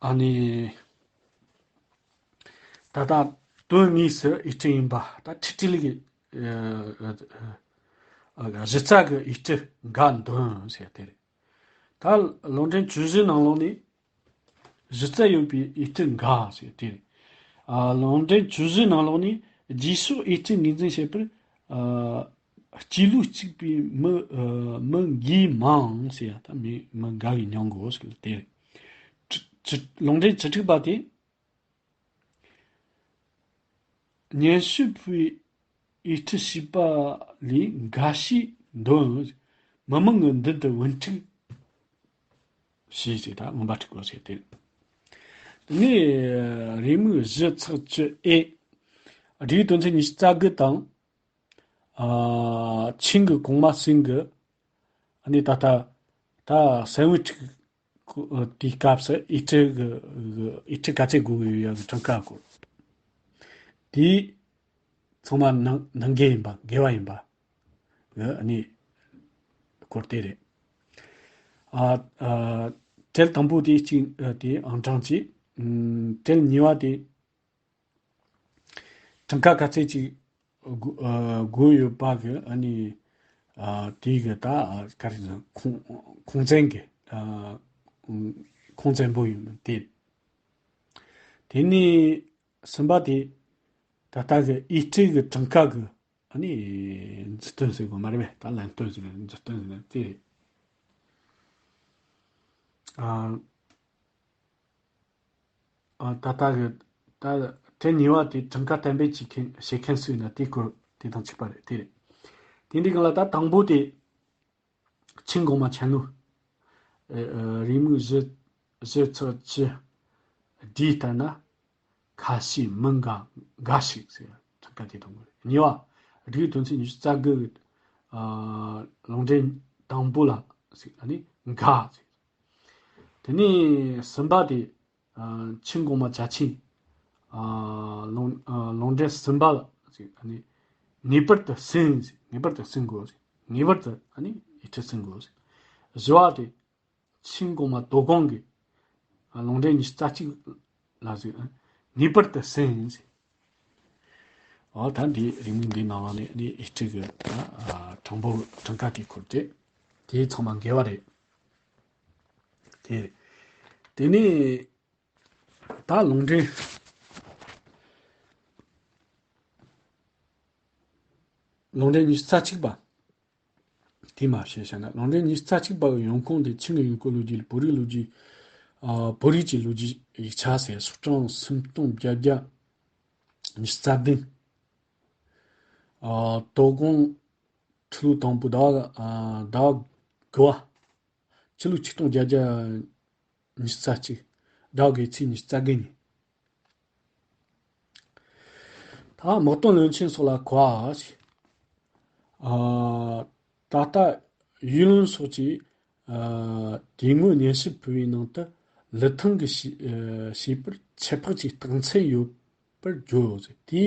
ཨ་ནི། ད་ལྟ་དོན་དངོས་སུ་ཨི་ཙི་ཡིན་པ་ད་ཁྲི་ཁྲི་ལི་གི་ཨ་ཨ་ཨ་གཞི་རྩ་གི་ཨི་ཙི་འགའ་འདོན་ཟེར་དེ་རེད། ད་ལུང་འདྲེན་བཅུ་བཞི་ནང་ལོགས་ནས་གཞི་རྩ་ཡོད་པའི་ཨི་ཙི་འགའ་ཟེར་དེ་རེད། ཨ་ལུང་འདྲེན་བཅུ་བཞི་ནང་ལོགས་ནས་རྗེས་ཕྱོགས་ཨི་ཙི་ངོས་འཛིན་བྱེད་པར་ཨ་སྤྱི་ལོ་གཅིག་པའི་མི་ཨ་མི་འགའ་མང་ཟེར་ཡ། ད་མི་མི་འགའ་གི་མྱོང་དགོས་ཟེར་དེ་རེད། བཅུ་བཅུ་ལུང་འདྲེན་བཅུ་དྲུག་པ་དེ། སྙན་ཞུ་ཕུལ་བའི་ཨི་ཁྲི་ཞིག་པ་ལས་འགའ་ཞིག་འདོན། མི་མང་གི་མདུན་དུ་བུ་ཕྲུག་ཞེས་ཟེར། ད་མངོན་པ་ཕྲུག་གོ་ཟེར་ཏེ། དེ་ནས་རེའུ་མིག་བཞི་ཚེག་བཅུ་ཨེ། སྒྲིག་དོན་ཚན་ཉི་ཤུ་རྩ་དགུ་དང་། ཨ་ཆིང་གི་གོང་མ་ཟིན་གི་ཨ་ནི་ད་ལྟ་ད་སན་ཝི་ཁྲིག་དེའི་སྐབས་སུ་ཨི་ཁྲི་གི་ཨི་ཁྲི་ག་ཚད་དགོས་ཀྱི་ཡོད་ཡ་གི་གྲངས་ཀ་སྐོར། དེ་ཚང་མ་ནང་ནང་འགལ་ཡིན་པ་འགལ་བ་ཡིན་པ་གི་ཨ་ནི་སྐོར་དེ་རེད། ཨ་ཨ་གྲལ་དང་པོ་དེ་གཅིག་ཨ་དེ་ཨང་གྲངས་གཅིག་ཨམ་གྲལ་གཉིས་པ་དེ། གྲངས་ཀ་ག་ཚད་ཅིག་དགོས་ཨ་དགོས་ཡོད་པ་གི་ཨ་ནི་ཨ་དེ་གི་ད་ཨ་ག་རེ་ཟེར། ཁུངས་ཁུངས་བཙན་གི་ཨ་ཁུངས་བཙན་པོ་ཡིན་དེ། དེ་ནས་གསུམ་པ་དེ་ད་ལྟ་གི་ཨི་ཁྲི་གི་གྲངས་ཀ་གི་ཨ་ནི་མཛུབ་སྟོན་ཟེར་དགོས་མ་རེད་པས། ད་ལན་སྟོན་ཟེར་ནས་མཛུབ་སྟོན་ཟེར་ནས་དེ་རེད། ཨ། ཨ་ད་ལྟ་གི་ད་དེ་གཉིས་པ་དེ་གྲངས་ཀ་གཏན་འབེབས་བྱེད་མཁན་བྱེད་མཁན་སུ་ཡིན་ན་དེའི་སྐོར་དེ་དང་གཅིག་པ་རེད། དེ་རེད། དེ་འདྲའི་སྒང་ལ་ད་དང་པོ་དེ་ཆིང་གོང་མ་ཆན་ལུང་ཨ་ཨ་རེའུ་མིག་བཞི་བཞི་ཚེག་བཅུ་བཞི་ལྟར་ན། ཁ་ཤས་མི་འགའ་འགའ་ཞིག་ཟེར་གྲངས་ཀ་དེ་དང་པོ་རེད། གཉིས་པ་སྒྲིག་དོན་ཚན་ཉི་ཤུ་རྩ་དགུ་གི་ཨ་ལུང་འདྲེན་དང་པོ་ལ་ཟེར་ཨ་ནི་འགའ་ཟེར། དེ་ནས་གསུམ་པ་དེ་ཨ་ཆིང་གོང་མ་ཅ་ཆིང་ཨ་ལུང་ཨ་ལུང་འདྲེན་གསུམ་པ་ལ་ཟེར་ཨ་ནི་ངེས་པར་དུ་ཟིན་ཟེར། ངེས་པར་དུ་ཟིན་དགོས་ཟེར། ངེས་པར་དུ་ཨ་ནི་ཡིག་ཁྲི་ཟིན་དགོས་ཟེར། བཞི་པ་དེ་ཆིང་གོང་མ་དོ་དགོང་གི་ལུང་འདྲེན་ཉི་ཤུ་རྩ་གཅིག་ལ་ཟེར། ངེས་པར་དུ་ཟིན་ཟེར། འོ་ད་འདི་རེའུ་མིག་འདི་ནང་ལ་ནི་ནི་ཨི་ཁྲི་གི་ཨ་གྲངས་འབོར་གྲངས་ཀ་དེ་འཁོར་ཏེ། དེ་ཚང་མ་འགལ་བ་རེད། དེ་རེད། དེ་ནས་ད་ལུང་འདྲེན། ལུང་འདྲེན་ཉི་ཤུ་རྩ་གཅིག་པ། དེ་མ་བཤད་བྱས་ན་ལུང་འདྲེན་ཉི་ཤུ་རྩ་གཅིག་པ་གི་ཡོང་ཁུངས་དེ་ཆིང་གི་ཡོན་ཁོ་ལོ་རྒྱུས། བོད་རིགས་ལོ་རྒྱུས། ཨ། བོད་རིགས་ཀྱི་ལོ་རྒྱུས་ཡིག་ཆ་ཟེར། སོ་ཀྲམ་སུམ་སྟོང་བརྒྱད་བརྒྱ་ཉི་ཤུ་རྩ་བདུན། ཨ། དོ་དགོང་ཁྲི་ལོ་དང་པོ་ཟླ་བ། ཨ། ཟླ་བ་དགུ་བ། ཕྱི་ལོ་ཆིག་སྟོང་བརྒྱད་བརྒྱ་ཉི་ཤུ་རྩ་གཅིག་ཟླ་དགུ་པའི་ཚེས་ཉི་ཤུ་རྩ་དགུ་ཉིན། ད་དམག་དོན་བློན་ཆེན་སོགས་ལ་གོ་བ་ཞིག་ཨ། ད་ལྟ་ཡུལ་ལུང་སོགས་ཀྱི། ཨ། དེ་སྔོན་སྙན་ཞུ་ཕུལ་བའི་ནང་དུ་ལི་ཐང་གི་བྱིས། ཨ། བྱིས་པར་ཁྱད་འཕགས་ཀྱི་རྟགས་མཚན་ཡོད་པར་བརྗོད། དེ།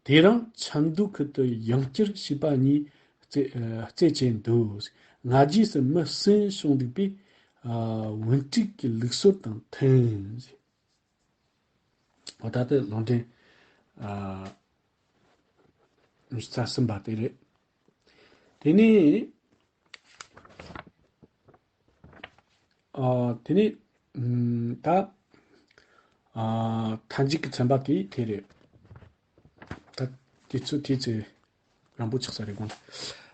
དེ་རིང་ཆབ་མདོ་ཁུལ་དུ་ཡང་བསྐྱར་བྱིས་པ་གཉིས་རྩད། ཨ། རྩད་བཅད་འདུག་སྔ་རྗེས་སུ་མི་གསུམ་བྱུང་འདུག་པས། ཨ། བུན་སྤྲོད་ཀྱི་ལུགས་སྲོལ་དང་མཐུན། འོ། ད་ལྟ་ལུང་འདྲེན། ཨ། ཉི་ཤུ་རྩ་གསུམ་པ་དེ་རེད། དེ་ནས། ཨ། དེ་ནས། ཨམ། ད། ཨ། མཐའ་མཇུག་གི་ཚན་པ་དེ་དེ་རེད། ད་དེ་ཚོ་དེ་ཚོ་རིང་པོ་ཆགས་ས་རེད་དགོངས།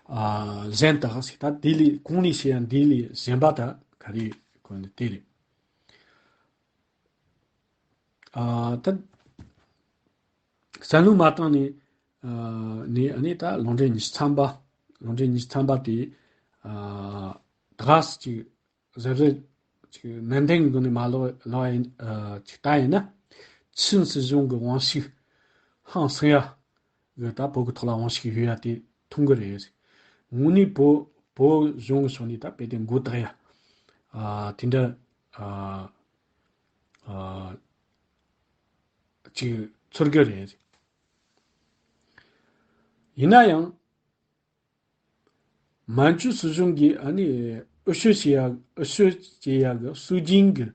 ཨ། གཞན་དག་ཟེར། ད་དེ་ལས་གོང་ནས་བཤད་ཡ་འདི་ལས་གཞན་པ་ད་ག་རེ་གོ་ནི་དེ་རེད། ཨ། ད་བསམ་བློ་མ་བཏང་ནས། ཨ། ནས་ཨ་ནི་ད་ལུང་འདྲེན་ཉི་ཤུ་ཐམ་པ། ལུང་འདྲེན་ཉི་ཤུ་ཐམ་པ་དེ། ཨ། ད་ག་སེ་ཅིག་གཟབ་གཟབ་ཅིག་ནན་ཏན་གྱི་སྒོ་ནས་མ་ཀློག་ཀློག་ཡིན། ཨ། ཅིག་ལྟ་ཡིན་ན། ཆིན་སྲིད་གཞུང་གི་དབང་ཤུགས་ཧང་སང་ཡ་གི་ད་བོད་ཀྱི་ཐོག་ལ་དབང་ཤུགས་ཡོད་ཡ་དེ་མཐོང་གི་རེད། དངོས་གནས་བོད། བོད་གཞུང་གི་ཕྱོགས་ནས་ད་དཔེ་དེ་མགོ་བཏགས་ཡ། ཨ། དེ་འདྲ། ཨ། ཨ། ཅིག་ཚོར་གི་རེད། ཡིན་ན་ཡང་། མན་ཇུ་སྲིད་གཞུང་གིས་ཨ་ནི་འོས་ཤོག་བྱེད་ཡ། འོས་ཤོག་བྱེད་ཡ་གི་སྲོལ་རྒྱུན་གྱི།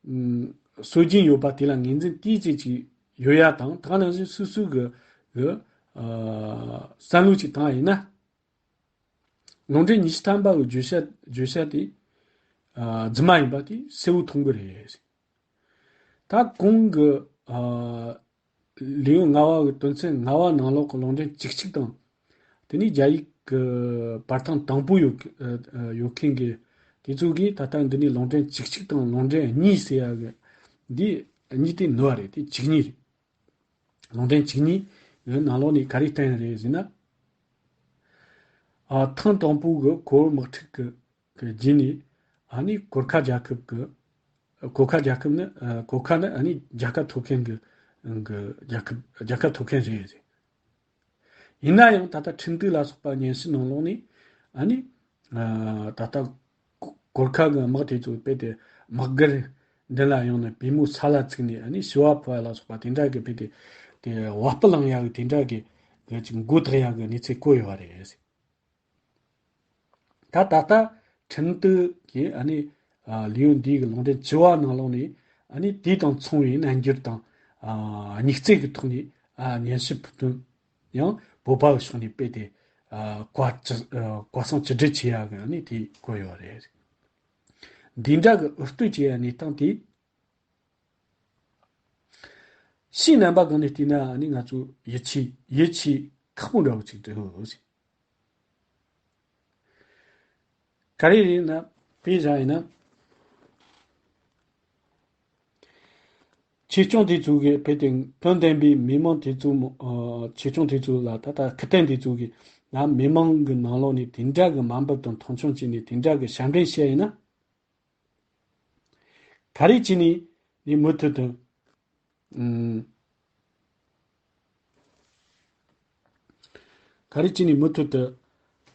ཨམ། སྲོལ་རྒྱུན་ཡོད་པ་དེ་ལ་ངོས་འཛིན་ཏོག་ཙམ་ཅིག་ཡོད་ཡ་དང་། དེ་ནང་བཞིན་སོ་སོའི་གི། གི། ཨ། བསམ་བློ་ཅིག་བཏང་ཡིན་ན། ལུང་འདྲེན་ཉི་ཤུ་ཐམ་པ་གི་བརྗོད་བྱ། བརྗོད་བྱ་དེ། ཨ། རྫུན་མ་ཡིན་པ་དེ་གསལ་བོ་མཐོང་གི་རེད། ད་གོང་གི། ཨ། ལེའུ་ལྔ་བ་གི་དོན་ཚན་ལྔ་བ་ནང་ལོགས་ཀྱི་ལུང་འདྲེན་བཅུ་གཅིག་དང་། དེ་ནས་རྒྱ་ཡིག་གི་བར་ཐག་དང་པོ་ཡོད། ཨ། ཡོད་མཁན་གྱི་དེ་ཚོ་གིས་ད་ལྟ་འདི་ནས་ལུང་འདྲེན་བཅུ་གཅིག་དང་ལུང་འདྲེན་གཉིས་ཟེར་ཡ་གི་འདི་གཉིས་དེ་ནོར་བ་རེད། དེ་བཅུ་གཉིས་རེད། ལུང་འདྲེན་བཅུ་གཉིས་ནང་ལོགས་ནས་ག་རེ་བསྟན་རེད་ཟེར་ན། ཨ། ཐེངས་དང་པོ་གི་གོ་བོད་དམག་འཁྲུག་གི་གི་རྗེས་ནས། ཨ་ནི་གོར་ཁ་རྒྱལ་ཁབ་ཀྱི། གོར་ཁ་རྒྱལ་ཁབ་ནི། ཨ། གོར་ཁ་ནི་ཨ་ནི་རྒྱལ་ཁ་ཐོབ་མཁན་གྱི། གི་རྒྱལ་ཁབ། རྒྱལ་ཁ་ཐོབ་མཁན་རེད། ཡིན་ན་ཡང་ད་ལྟ་ཁྲིན་ཏུའུ་ལ་སོགས་པ་སྙན་ཞུ་ནང་ལོགས་ནས། ཨ་ནི། ཨ། ད་ལྟ་གོར་ཁ་གི་དམག་དེ་ཚོ་དཔེ་དེ་དམག་སྒར་འདི་ལ་ཡོང་ནས་པུས་མོ་ས་ལ་བཙུགས་ནས། ཨ་ནི་ཞུ་བ་ཕུལ་བ་ལ་སོགས་པ་དེ་འདྲ་གི་དཔེ་དེ། དེ་བ་སྤུ་ལངས་ཡ་གི་དེ་འདྲ་གི་གི་ཅིག་མགོ་བཏགས་ཡ་གི་གནས་ཚུལ་བཀོད་ཡོད་པ་རེད། ད་ད་ལྟ་ཁྲིན་ཏུའུ་གིས་ཨ་ནི། ཨ། ལེའུ་འདིའི་གི་ལུང་འདྲེན་བཅུ་བ་ནང་ལོགས་ནས། ཨ་ནི་དེ་དང་མཚུངས་པའི་རྣམ་འགྱུར་དང་། ཨ། སྙིང་བརྩེ་གི་ཐོག་ནས། ཨ། སྙན་ཞུ་ཕུལ་དོན་ཡང་བོད་པ་གི་ཕྱོགས་ནས་དཔེ་དེ། ཨ། བཀའ་ཅི། ཨ། བཀའ་གསུང་ཅི་སྒྲུབ་བྱེད་ཡ་གི་ཨ་ནི་དེ་བཀོད་ཡོད་རེད། འདི་འདྲ་གི་འུར་བསྟོད་བྱེད་ཡ་གནས་སྟངས་དེ། ཕྱིའི་རྣམ་པ་སྒང་ནས་བལྟས་ན་ཨ་ནི་ང་ཚོ་ཡིད་ཆེས། ཡིད་ཆེས་ཁག་པོ་འདྲ་བོ་ཅིག་འདུག། ག་རེ་རེད་ན། དཔེ་བཞག་ཡིན་ན། ཆེ་ཆུང་དེ་ཚོ་གི་དཔེ་དེ་དོན་ལྡན་པའི་མི་མང་དེ་ཚོ་མ། ཨ། ཆེ་ཆུང་དེ་ཚོ་ལ། ད་ལྟ་ཁུ་སྟོན་དེ་ཚོ་གི་ལ་མི་མང་གི་ནང་ལོགས་ནས་དེ་འདྲ་གི་དམའ་འབེབས་དང་མཐོང་ཆུང་བྱས་ནས་དེ་འདྲ་གི་ཞབས་འདྲེན་བྱས་ཡིན་ན། ག་རེ་བྱས་ནས་ནི་མུ་མཐུད་དུ། ཨུམ། ག་རེ་བྱས་ནས་མུ་མཐུད་དུ།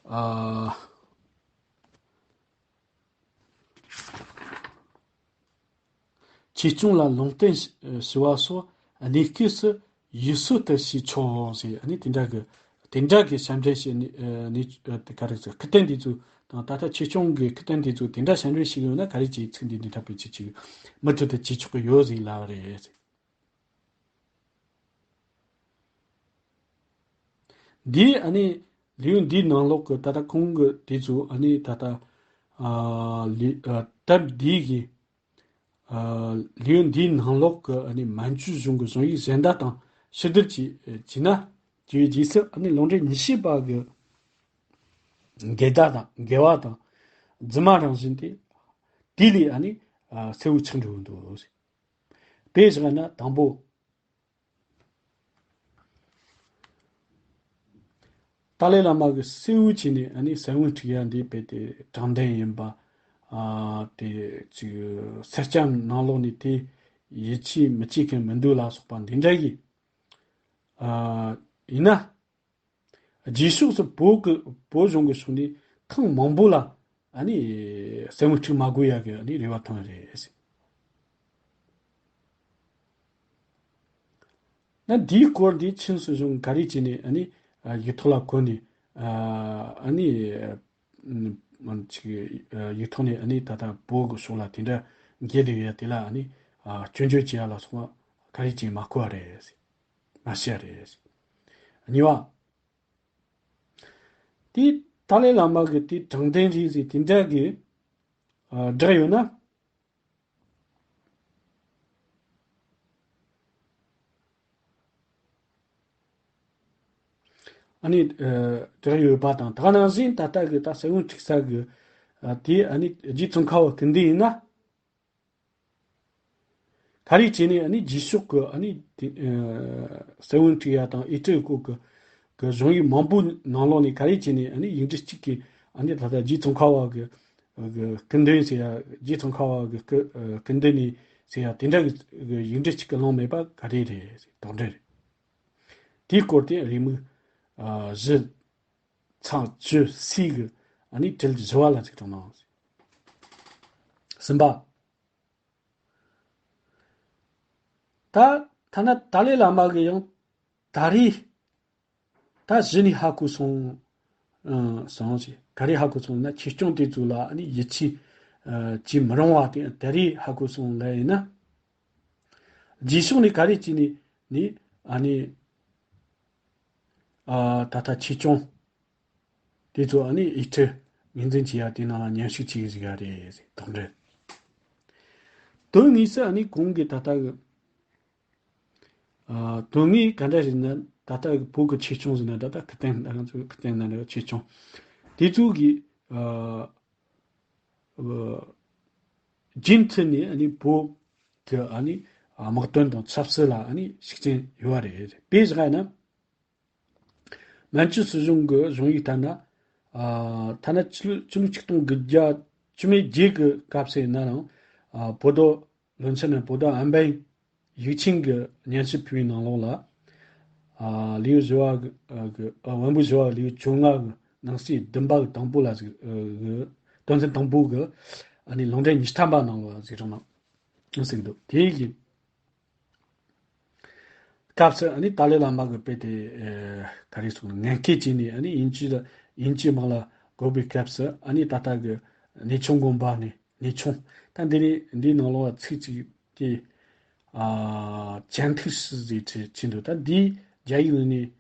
ཨ། ཆེ་ཆུང་ལ་ལུང་བསྟན་ཞུ་བ་སོགས་གནས་སྐབས་སུ་ཡུལ་སྲོལ་ལྟར་བྱས་ཆོག་ཟེར། ཨ་ནི་དེ་འདྲ་གི། དེ་འདྲ་གི་ཞབས་འདྲེན་བྱས་ནས། ཨ་ནི། ཨ། ག་རེ་ཟེར། ཁུ་སྟོན་དེ་ཚོ་དང་། ད་ལྟ་ཆེ་ཆུང་གི་ཁུ་སྟོན་དེ་ཚོ་དེ་འདྲ་ཞབས་འདྲེན་བྱས་ཡོད་ན། ག་རེ་བྱས། ཚིག་འདི་འདི་འདྲ་དཔེ་ཆ་ཅིག་མུ་མཐུད་དུ་བྱས་ཆོག་གི་ཡོད་ཟེར་ལབ་པ་རེད། འདིའི་ཨ་ནི། ལེའུ་འདིའི་ནང་ལོགས་ཀྱི་ད་ལྟ་ཁོང་གི་དེ་ཚོ་ཨ་ནི་ད་ལྟ་ཨ་ལེ་ཨ་དེབ་འདིའི་གི་ཨ་ལེའུ་འདིའི་ནང་ལོགས་ཀྱི་ཨ་ནི་མན་ཇུའི་གཞུང་གི་བཟོ་ཡིག་གཞན་དག་དང་ཕྱི་བསྡུར་གྱིས་བྱས་ན། དེའི་རྗེས་སུ་ཨ་ནི་ལུང་འདྲེན་ཉི་ཤུ་པ་གི་འགལ་ཟླ་དང་འགལ་བ་དང་རྫུན་མ་རང་བཞིན་དེ་དེ་ལས་ཨ་ནི་ཨ་གསལ་བོ་ཆགས་འགྲོ་གི་འདུག། དཔེ་བཞག་ན་དང་པོ། ཏཱ་ལའི་བླ་མ་གིས་གསལ་བོ་བྱས་ནས་ཨ་ནི་ས་བོན་འཁྲིགས་ཡ་འདི་དཔེ་དེ་དྲང་བདེན་ཡིན་པ། ཨ་དེ་ཅིག་སེར་སྐྱ་ནང་ལོགས་ནས་དེ་ཡིད་ཆེས་མི་བྱེད་མཁན་མི་འདུག་ལ་སོགས་པ་འདི་འདྲ་གི། ཨ་ཡིན་ན། རྗེས་ཕྱོགས་སུ་བོད་ཀྱི་བོད་གཞུང་གི་ཕྱོགས་ནས་ཐེངས་མང་པོ་ལ་ཨ་ནི་ས་བོན་འཁྲིགས་མ་དགོས་ཡ་གི་ཨ་ནི་རེ་བ་བཏང་རེད། ན་འདིའི་སྐོར་འདི་ཆིན་སྲིད་གཞུང་ག་རེ་བྱས་ནས་ཨ་ནི་ཡིག་ཐོག་ལ་བཀོད་ནས་ཨ་ནི་ཅིག་ཡིག་ཐོག་ནས་ཨ་ནི་ད་ལྟ་བོད་ཀྱི་ཕྱོགས་ལ་དེ་འདྲ་འགལ་ལས་ཡོད་དེ་ལ་ཨ་ནི་སྐྱོན་བརྗོད་བྱེད་ཡ་ལ་སོགས་པ་ག་རེ་བྱས་མ་བཀོད་པ་རེད། མ་བཤད་རེད། གཉིས་པ། དེ་ཏཱ་ལའི་བླ་མ་གི་དེ་དྲང་བདེན་རེད་ཟེར་དེ་འདྲ་གི་བསྒྲགས་ཡོད་ན། ཨ་ནི་བསྒྲགས་ཡོད་པ་དང་ད་ག་ནང་བཞིན་ད་ལྟ་གི་ད་ས་བོན་འཁྲིགས་ས་གི་དེ་ཨ་ནི་རྗེ་ཙོང་ཁ་པ་སྐུ་མདུན་ཡིན་ན། ག་རེ་བྱས་ནས་ཨ་ནི་རྗེས་ཕྱོགས་ཀྱི་ཨ་ནི་དེ་ཨ་ས་བོན་འཁྲིགས་ཡ་དང་ཨེ་ཊི་སྐོར་གྱི་གི་གཞུང་ཡིག་མང་པོའི་ནང་ལོགས་ནས་ག་རེ་བྱས་ནས་ཨ་ནི་ཡིག་འབྲུ་གཅིག་གི་ཨ་ནི་ད་ལྟ་རྗེ་ཙོང་ཁ་པ་གི་གི་སྐུ་མདུན་ཟེར་ཡ་རྗེ་ཙོང་ཁ་པ་གི་སྐུ་ཨ་སྐུ་མདུན་ནས་ཟེར་ཡ་དེ་འདྲ་གི་གི་ཡིག་འབྲུ་གཅིག་གི་ལོང་མེད་པ་ག་རེ་རེད་དོགས་འདྲི་རེད། དེའི་སྐོར་དེ་རེའུ་མིག་ཨ་བཞི་ཚེག་བཅུ་སི་གི་ཨ་ནི་དྲིལ་བཞི་པ་ལ་ཅིག་དྲངས་གནང་། གསུམ་པ། ད་ཐ་ན་ཏཱ་ལའི་བླ་མ་གིས་ཡང་ད་རེས་ད་གཞི་ནས་ཧ་གོ་སོང་། ཨ་སོང་ཞེས་ག་རེ་ཧ་གོ་སོང་ན་ཆོས་སྐྱོང་དེ་ཚོ་ལ་ཨ་ནི་ཡིད་ཆེས་ཨ་བྱེད་མི་རུང་བ་དེ་ད་རེས་ཧ་གོ་སོང་ལབ་ཡིན་ན། རྗེས་ཕྱོགས་ནས་ག་རེ་བྱས་ནས་ནི་ཨ་ནི་ཨ་ད་ལྟ་ཆོས་སྐྱོང་དེ་ཚོ་ཨ་ནི་ཨེ་ཊི་ངོས་འཛིན་བྱེད་ཡ་དེ་ནང་ལ་མཉམ་ཞུགས་བྱེད་ཀྱི་ཟིག་ཡ་རེད་དོགས་འདྲི། དོན་དངོས་སུ་ཨ་ནི་གོང་གི་ད་ལྟ་གི་ཨ་དོན་དངོས་ག་འདྲ་རེད་ན་ད་ལྟ་གི་བོད་ཀྱི་ཆོས་སྐྱོང་ཟེར་ན་ད་ལྟ་ཁུ་ཏན་ང་ཚོའི་ཁུ་ཏན་ན་ཆོས་སྐྱོང་དེ་ཚོ་གི་ཨ་རྒྱུན་མཐུད་ནས་ཨ་ནི་བོད་ཀྱི་ཨ་ནི་དམག་དོན་དང་ཆབ་སྲིད་ལ་ཨ་ནི་ཤུགས་རྐྱེན་ཡོད་པ་རེད། དཔེ་བཞག་ན། མན་ཇུ་སྲིད་གཞུང་གི་གཞུང་ཡིག་ལྟར་ན། ཨ་ཐ་ན་ཕྱི་ལོ་ཕྱི་ལོ་ཆིག་སྟོང་དགུ་བརྒྱ་བཅུ་མེད་བརྒྱད་ཀྱི་སྐབས་སུ་ཡིན་ན་རང་ཨ་བོ་དོ་བློན་ཆེན་ནས་བོ་དོ་ཨན་པན་ཡིག་ཆེན་གྱི་སྙན་ཞུ་ཕུལ་བའི་ནང་ལོགས་ལ། ཨ་ལེའུ་བཞི་པ་གི་ཨ་གི་ཨ་བོན་པོ་བཞི་པ་ལེའུ་བཅོ་ལྔ་གི་ནང་གསེས་བདུན་པ་གི་དང་པོ་ལ་ཟིག་ཨ་གི་དོན་ཚན་དང་པོ་གི་ཨ་ནི་ལུང་འདྲེན་ཉི་ཤུ་ཐམ་པ་ནང་ལོགས་ལ་ཟིག་རང་ནང་ཟིག་འདུག་དེའི་གི་སྐབས་སུ་ཨ་ནི་ཏཱ་ལའི་བླ་མ་གིས་དཔེ་དེ་ཨེ་ག་རེ་ཟེར་ངན་སྐད་བྱས་ནས་ཨ་ནི་དབྱིན་ཇི་ལ་དབྱིན་ཇིའི་དམག་ལ་འགོས་པའི་སྐབས་སུ་ཨ་ནི་ད་ལྟ་གི་གནས་ཆུང་དགོན་པ་ནས་གནས་ཆུང་ད་འདི་ནས་འདིའི་ནང་ལོགས་ཚིག་ཅིག་དེ་ཨ་ཅན་ཐིག་སི་ཟེར་ཅིག་ཅིག་འདུག་ད་འདིའི་རྒྱ་ཡིག་ནས་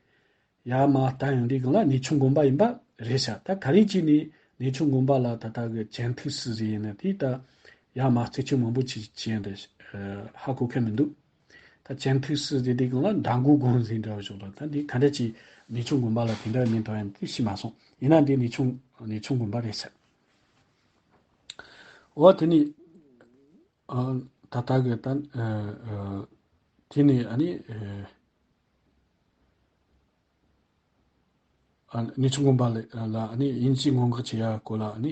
ཡར་མར་བསྟན་ཡོང་དུས་སྒང་ལ་གནས་ཆུང་དགོན་པ་ཡིན་པ་རེད་ཤག་ད་ག་རེ་བྱས་ནས་གནས་ཆུང་དགོན་པ་ལ་ད་ལྟ་གི་ཅན་ཐིག་སི་ཟེར་ཡིན་ན་དེ་ད་ཡར་མར་རྩད་གཅོད་མང་པོ་བྱས་བྱས་ཡིན་ད་ཧ་གོ་མཁན་མི་འདུག་ད་ཅན་ཐིག་སི་ཟེར་དུས་སྒང་ལ་མདང་དགོང་དགོན་ཟེར་འདྲ་བ་ཞིག་ལ་ད་འདི་ག་འདྲ་ཅིག་གནས་ཆུང་དགོན་པ་ལ་དེ་འདྲ་མིང་བཏགས་ཡིན་དེ་ཤེས་མ་སོང་། ཡིན་ན་འདི་གནས་ཆུང་གནས་ཆུང་དགོན་པ་རེད་ཤག་འོ་དེ་ནས་ཨ་ད་ལྟ་གི་ད་ཨ་ཨ་དེ་ནས་ཨ་ནི་ཨ་ཨ་གནས་ཆུང་དགོན་པ་ལ་ལ་ཨ་ནི་དབྱིན་ཇིའི་སྔོན་འགོག་བྱེད་ཡ་སྐོར་ལ་ཨ་ནི་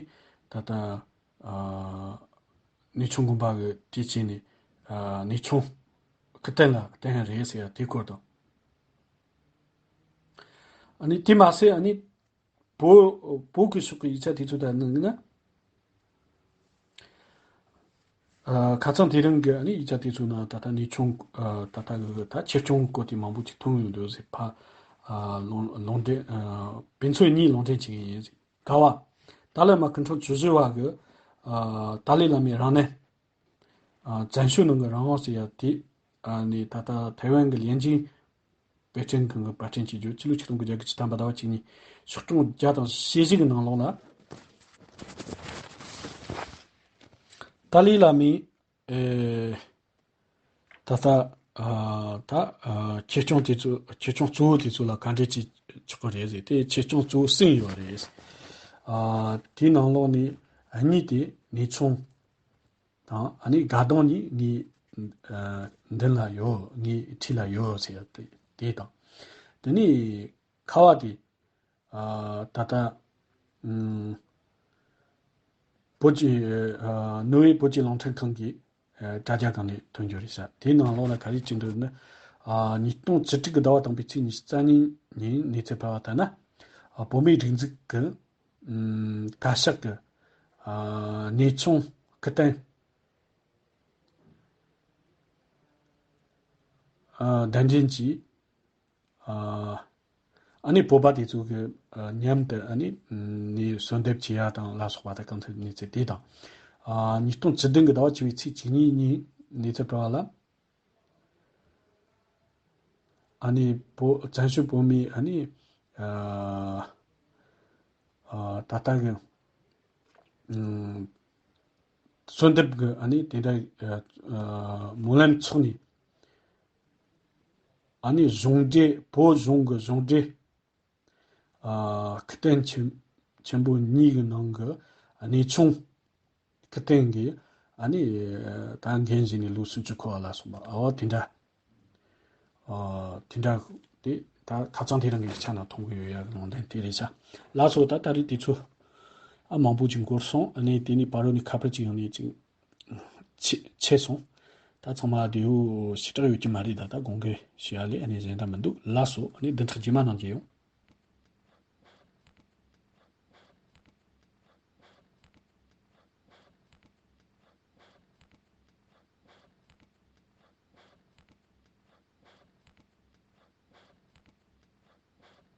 ད་ལྟ་ཨ་གནས་ཆུང་དགོན་པ་གི་དེ་བྱས་ནས་ཨ་གནས་ཆུང་ཁུ་ཏན་ལ་བསྟན་ཡ་རེད་ཟེར་ཡ་དེ་སྐོར་དང་། ཨ་ནི་དེ་མ་ཟད་ཨ་ནི་བོད་བོད་ཀྱི་ཕྱོགས་ཀྱི་ཡིག་ཆ་དེ་ཚོ་དང་ནང་ན། ཨ་ཁ་སང་དེ་རིང་གི་ཨ་ནི་ཡིག་ཆ་དེ་ཚོ་ནང་ད་ལྟ་གནས་ཆུང་ཨ་ད་ལྟ་གི་ད་ཆོས་སྐྱོང་སྐོར་དེ་མང་པོ་ཅིག་མཐོང་ཡོང་འདུག་ཟེར་ཕ་ཨ་ལུང་ལུང་འདྲེན་ཨ་དཔེ་མཚོན་གཉིས་ལུང་འདྲེན་བྱེད་ཀྱི་ཡིན་ཟེར། ག་བ། ཏཱ་ལའི་བླ་མ་སྐུ་ཕྲེང་བཅུ་བཞི་པ་གི་ཨ་ཏཱ་ལའི་བླ་མའི་རང་གནས། ཨ་བཙན་བྱོལ་ནང་གི་རང་དབང་ཟེར་ཡ་དེ་ཨ་ནི་ད་ལྟ་ཐའེ་ཝན་གྱི་ལིན་ཅིང་པེ་ཅིན་ཁང་གི་པར་སྐྲུན་བྱེད་རྒྱུ་ཕྱི་ལོ་ཆིག་སྟོང་དགུ་བརྒྱ་བརྒྱད་ཅུ་ཐམ་པ་ཟླ་བ་གཅིག་ཉིན་ ཕྱོགས་སྐྱོང་བརྒྱ་དང་ཞེ་བཞི་གི་ནང་ལོགས་ལ། ཏཱ་ལའི་བླ་མའི་ཨེ། ད་ལྟ་ཨ་ད་ཨ་ཆེད་སྐྱོང་དེ་ཚོ་ཆེད་སྐྱོང་གཙོ་བོ་དེ་ཚོ་ལ་ག་འདྲས་ཅིག་ཆགས་ཀྱི་རེད་ཟེར་དེ། ཆེད་སྐྱོང་གཙོ་བོ་གསུམ་ཡོད་རེད། ཨ་དེའི་ནང་ལོགས་ནས་གཉིས་དེ་ཉེན་ཆུང་དང་། ཨ་ནི་དགའ་གདོང་གཉིས་ངའི་ཨ་མདུན་ལ་ཡོད། ངའི་འཁྲིས་ལ་ཡོད་ཟེར་ཡ་དེ་དེ་དང་། དེ་ནས་ཁ་བ་དེ། ཨ་ད་ལྟ་ཨུམ་བོད་ཀྱི་ཨ་ནོར་ཝེ་བོད་ཀྱི་རླུང་འཕྲིན་ཁང་གི་ཨ་དྲ་རྒྱ་སྒང་ནས་ཐོན་རྒྱུ་རེད་ཤག་དེའི་ནང་ལོགས་ལ་ག་རེ་བྲིས་འདུག་ན། ཨ་ཉིས་སྟོང་བཅུ་དྲུག་གི་ཟླ་བ་དང་པོའི་ཚེས་ཉི་ཤུ་རྩ་གཉིས་ཉིན་གནས་ཚུལ་ཕབ་པ་ལྟར་ན། ཨ་བོད་མིའི་སྒྲིག་འཛུགས་ཀྱི་ཨུམ་བཀའ་ཤག་གི་ཨ་གནས་ཆུང་སྐུ་རྟེན་ཨ་གདན་འདྲེན་གྱིས། ཨ་ཨ་ནི་བོད་པ་དེ་ཚོ་གི་ཨ་མཉམ་དུ་ཨ་ནི་ནས་གསོལ་འདེབས་བྱེད་ཡ་དང་ལ་སོགས་པ་དང་གང་ཐད་གནས་ཚུལ་དེ་དང་། ཨ་ཉིས་སྟོང་བཅུ་བདུན་གི་ཟླ་བ་བཅུ་པའི་ཚེས་བཅུ་གཉིས་ཉིན་གནས་ཚུལ་ཕབ་པ་ལ། ཨ་ནི་བོད་བཙན་བྱོལ་བོད་མིའི་ཨ་ནི་ཨ་ཨ་ད་ལྟ་གི་ཨུམ་གསོལ་འདེབས་ཀྱི་ཨ་ནི་དེ་འདྲ་ཨ་ཨ་སྨོན་ལམ་ཚོགས་ནས། ཨ་ནི་གཞུང་འབྲེལ་བོད་གཞུང་གི་གཞུང་འབྲེལ་ཨ་སྐུ་རྟེན་ཆེན་ཆེན་པོ་གཉིས་ཀྱི་ནང་གི་གནས་ཆུང་སྐུ་རྟེན་གྱི་ཨ་ནི་ད་འགན་བཞེས་ནས་ལོ་སུམ་ཅུ་འཁོར་བ་ལ་སོགས་པ། ཨ་བ་དེ་འདྲ་ཨ་དེ་འདྲ་དེ་ད་ཁ་རྩང་དེ་རང་གི་ཡིག་ཆ་ནང་མཐོང་གི་ཡོད་ཡ་གི་ནང་དོན་དེ་རེད་ཤག་ལགས་སོ། ད་ད་རེས་དེ་ཚོ་ཨ་མང་པོ་ཅིག་འགོར་སོང་། ཨ་ནི་དེ་ནས་བར་རོ་ནས་ཁ་པར་ཅིག་ཡོང་ནས་ཅིག་ཆེ་ཆེ་སོང་། ད་ཚང་མ་དེའུ་ཞེ་དྲག་ཡོད་ཀྱི་མ་རེད། ད་ད་དགོངས་འགལ་ཞུ་ཡ་ལས་ཨ་ནི་གཞན་དག་མི་འདུག་ལགས་སོ། ཨ་ནི་བདུན་ཕྲག་རྗེས་མ་ནང་མཇལ་ཡོང་།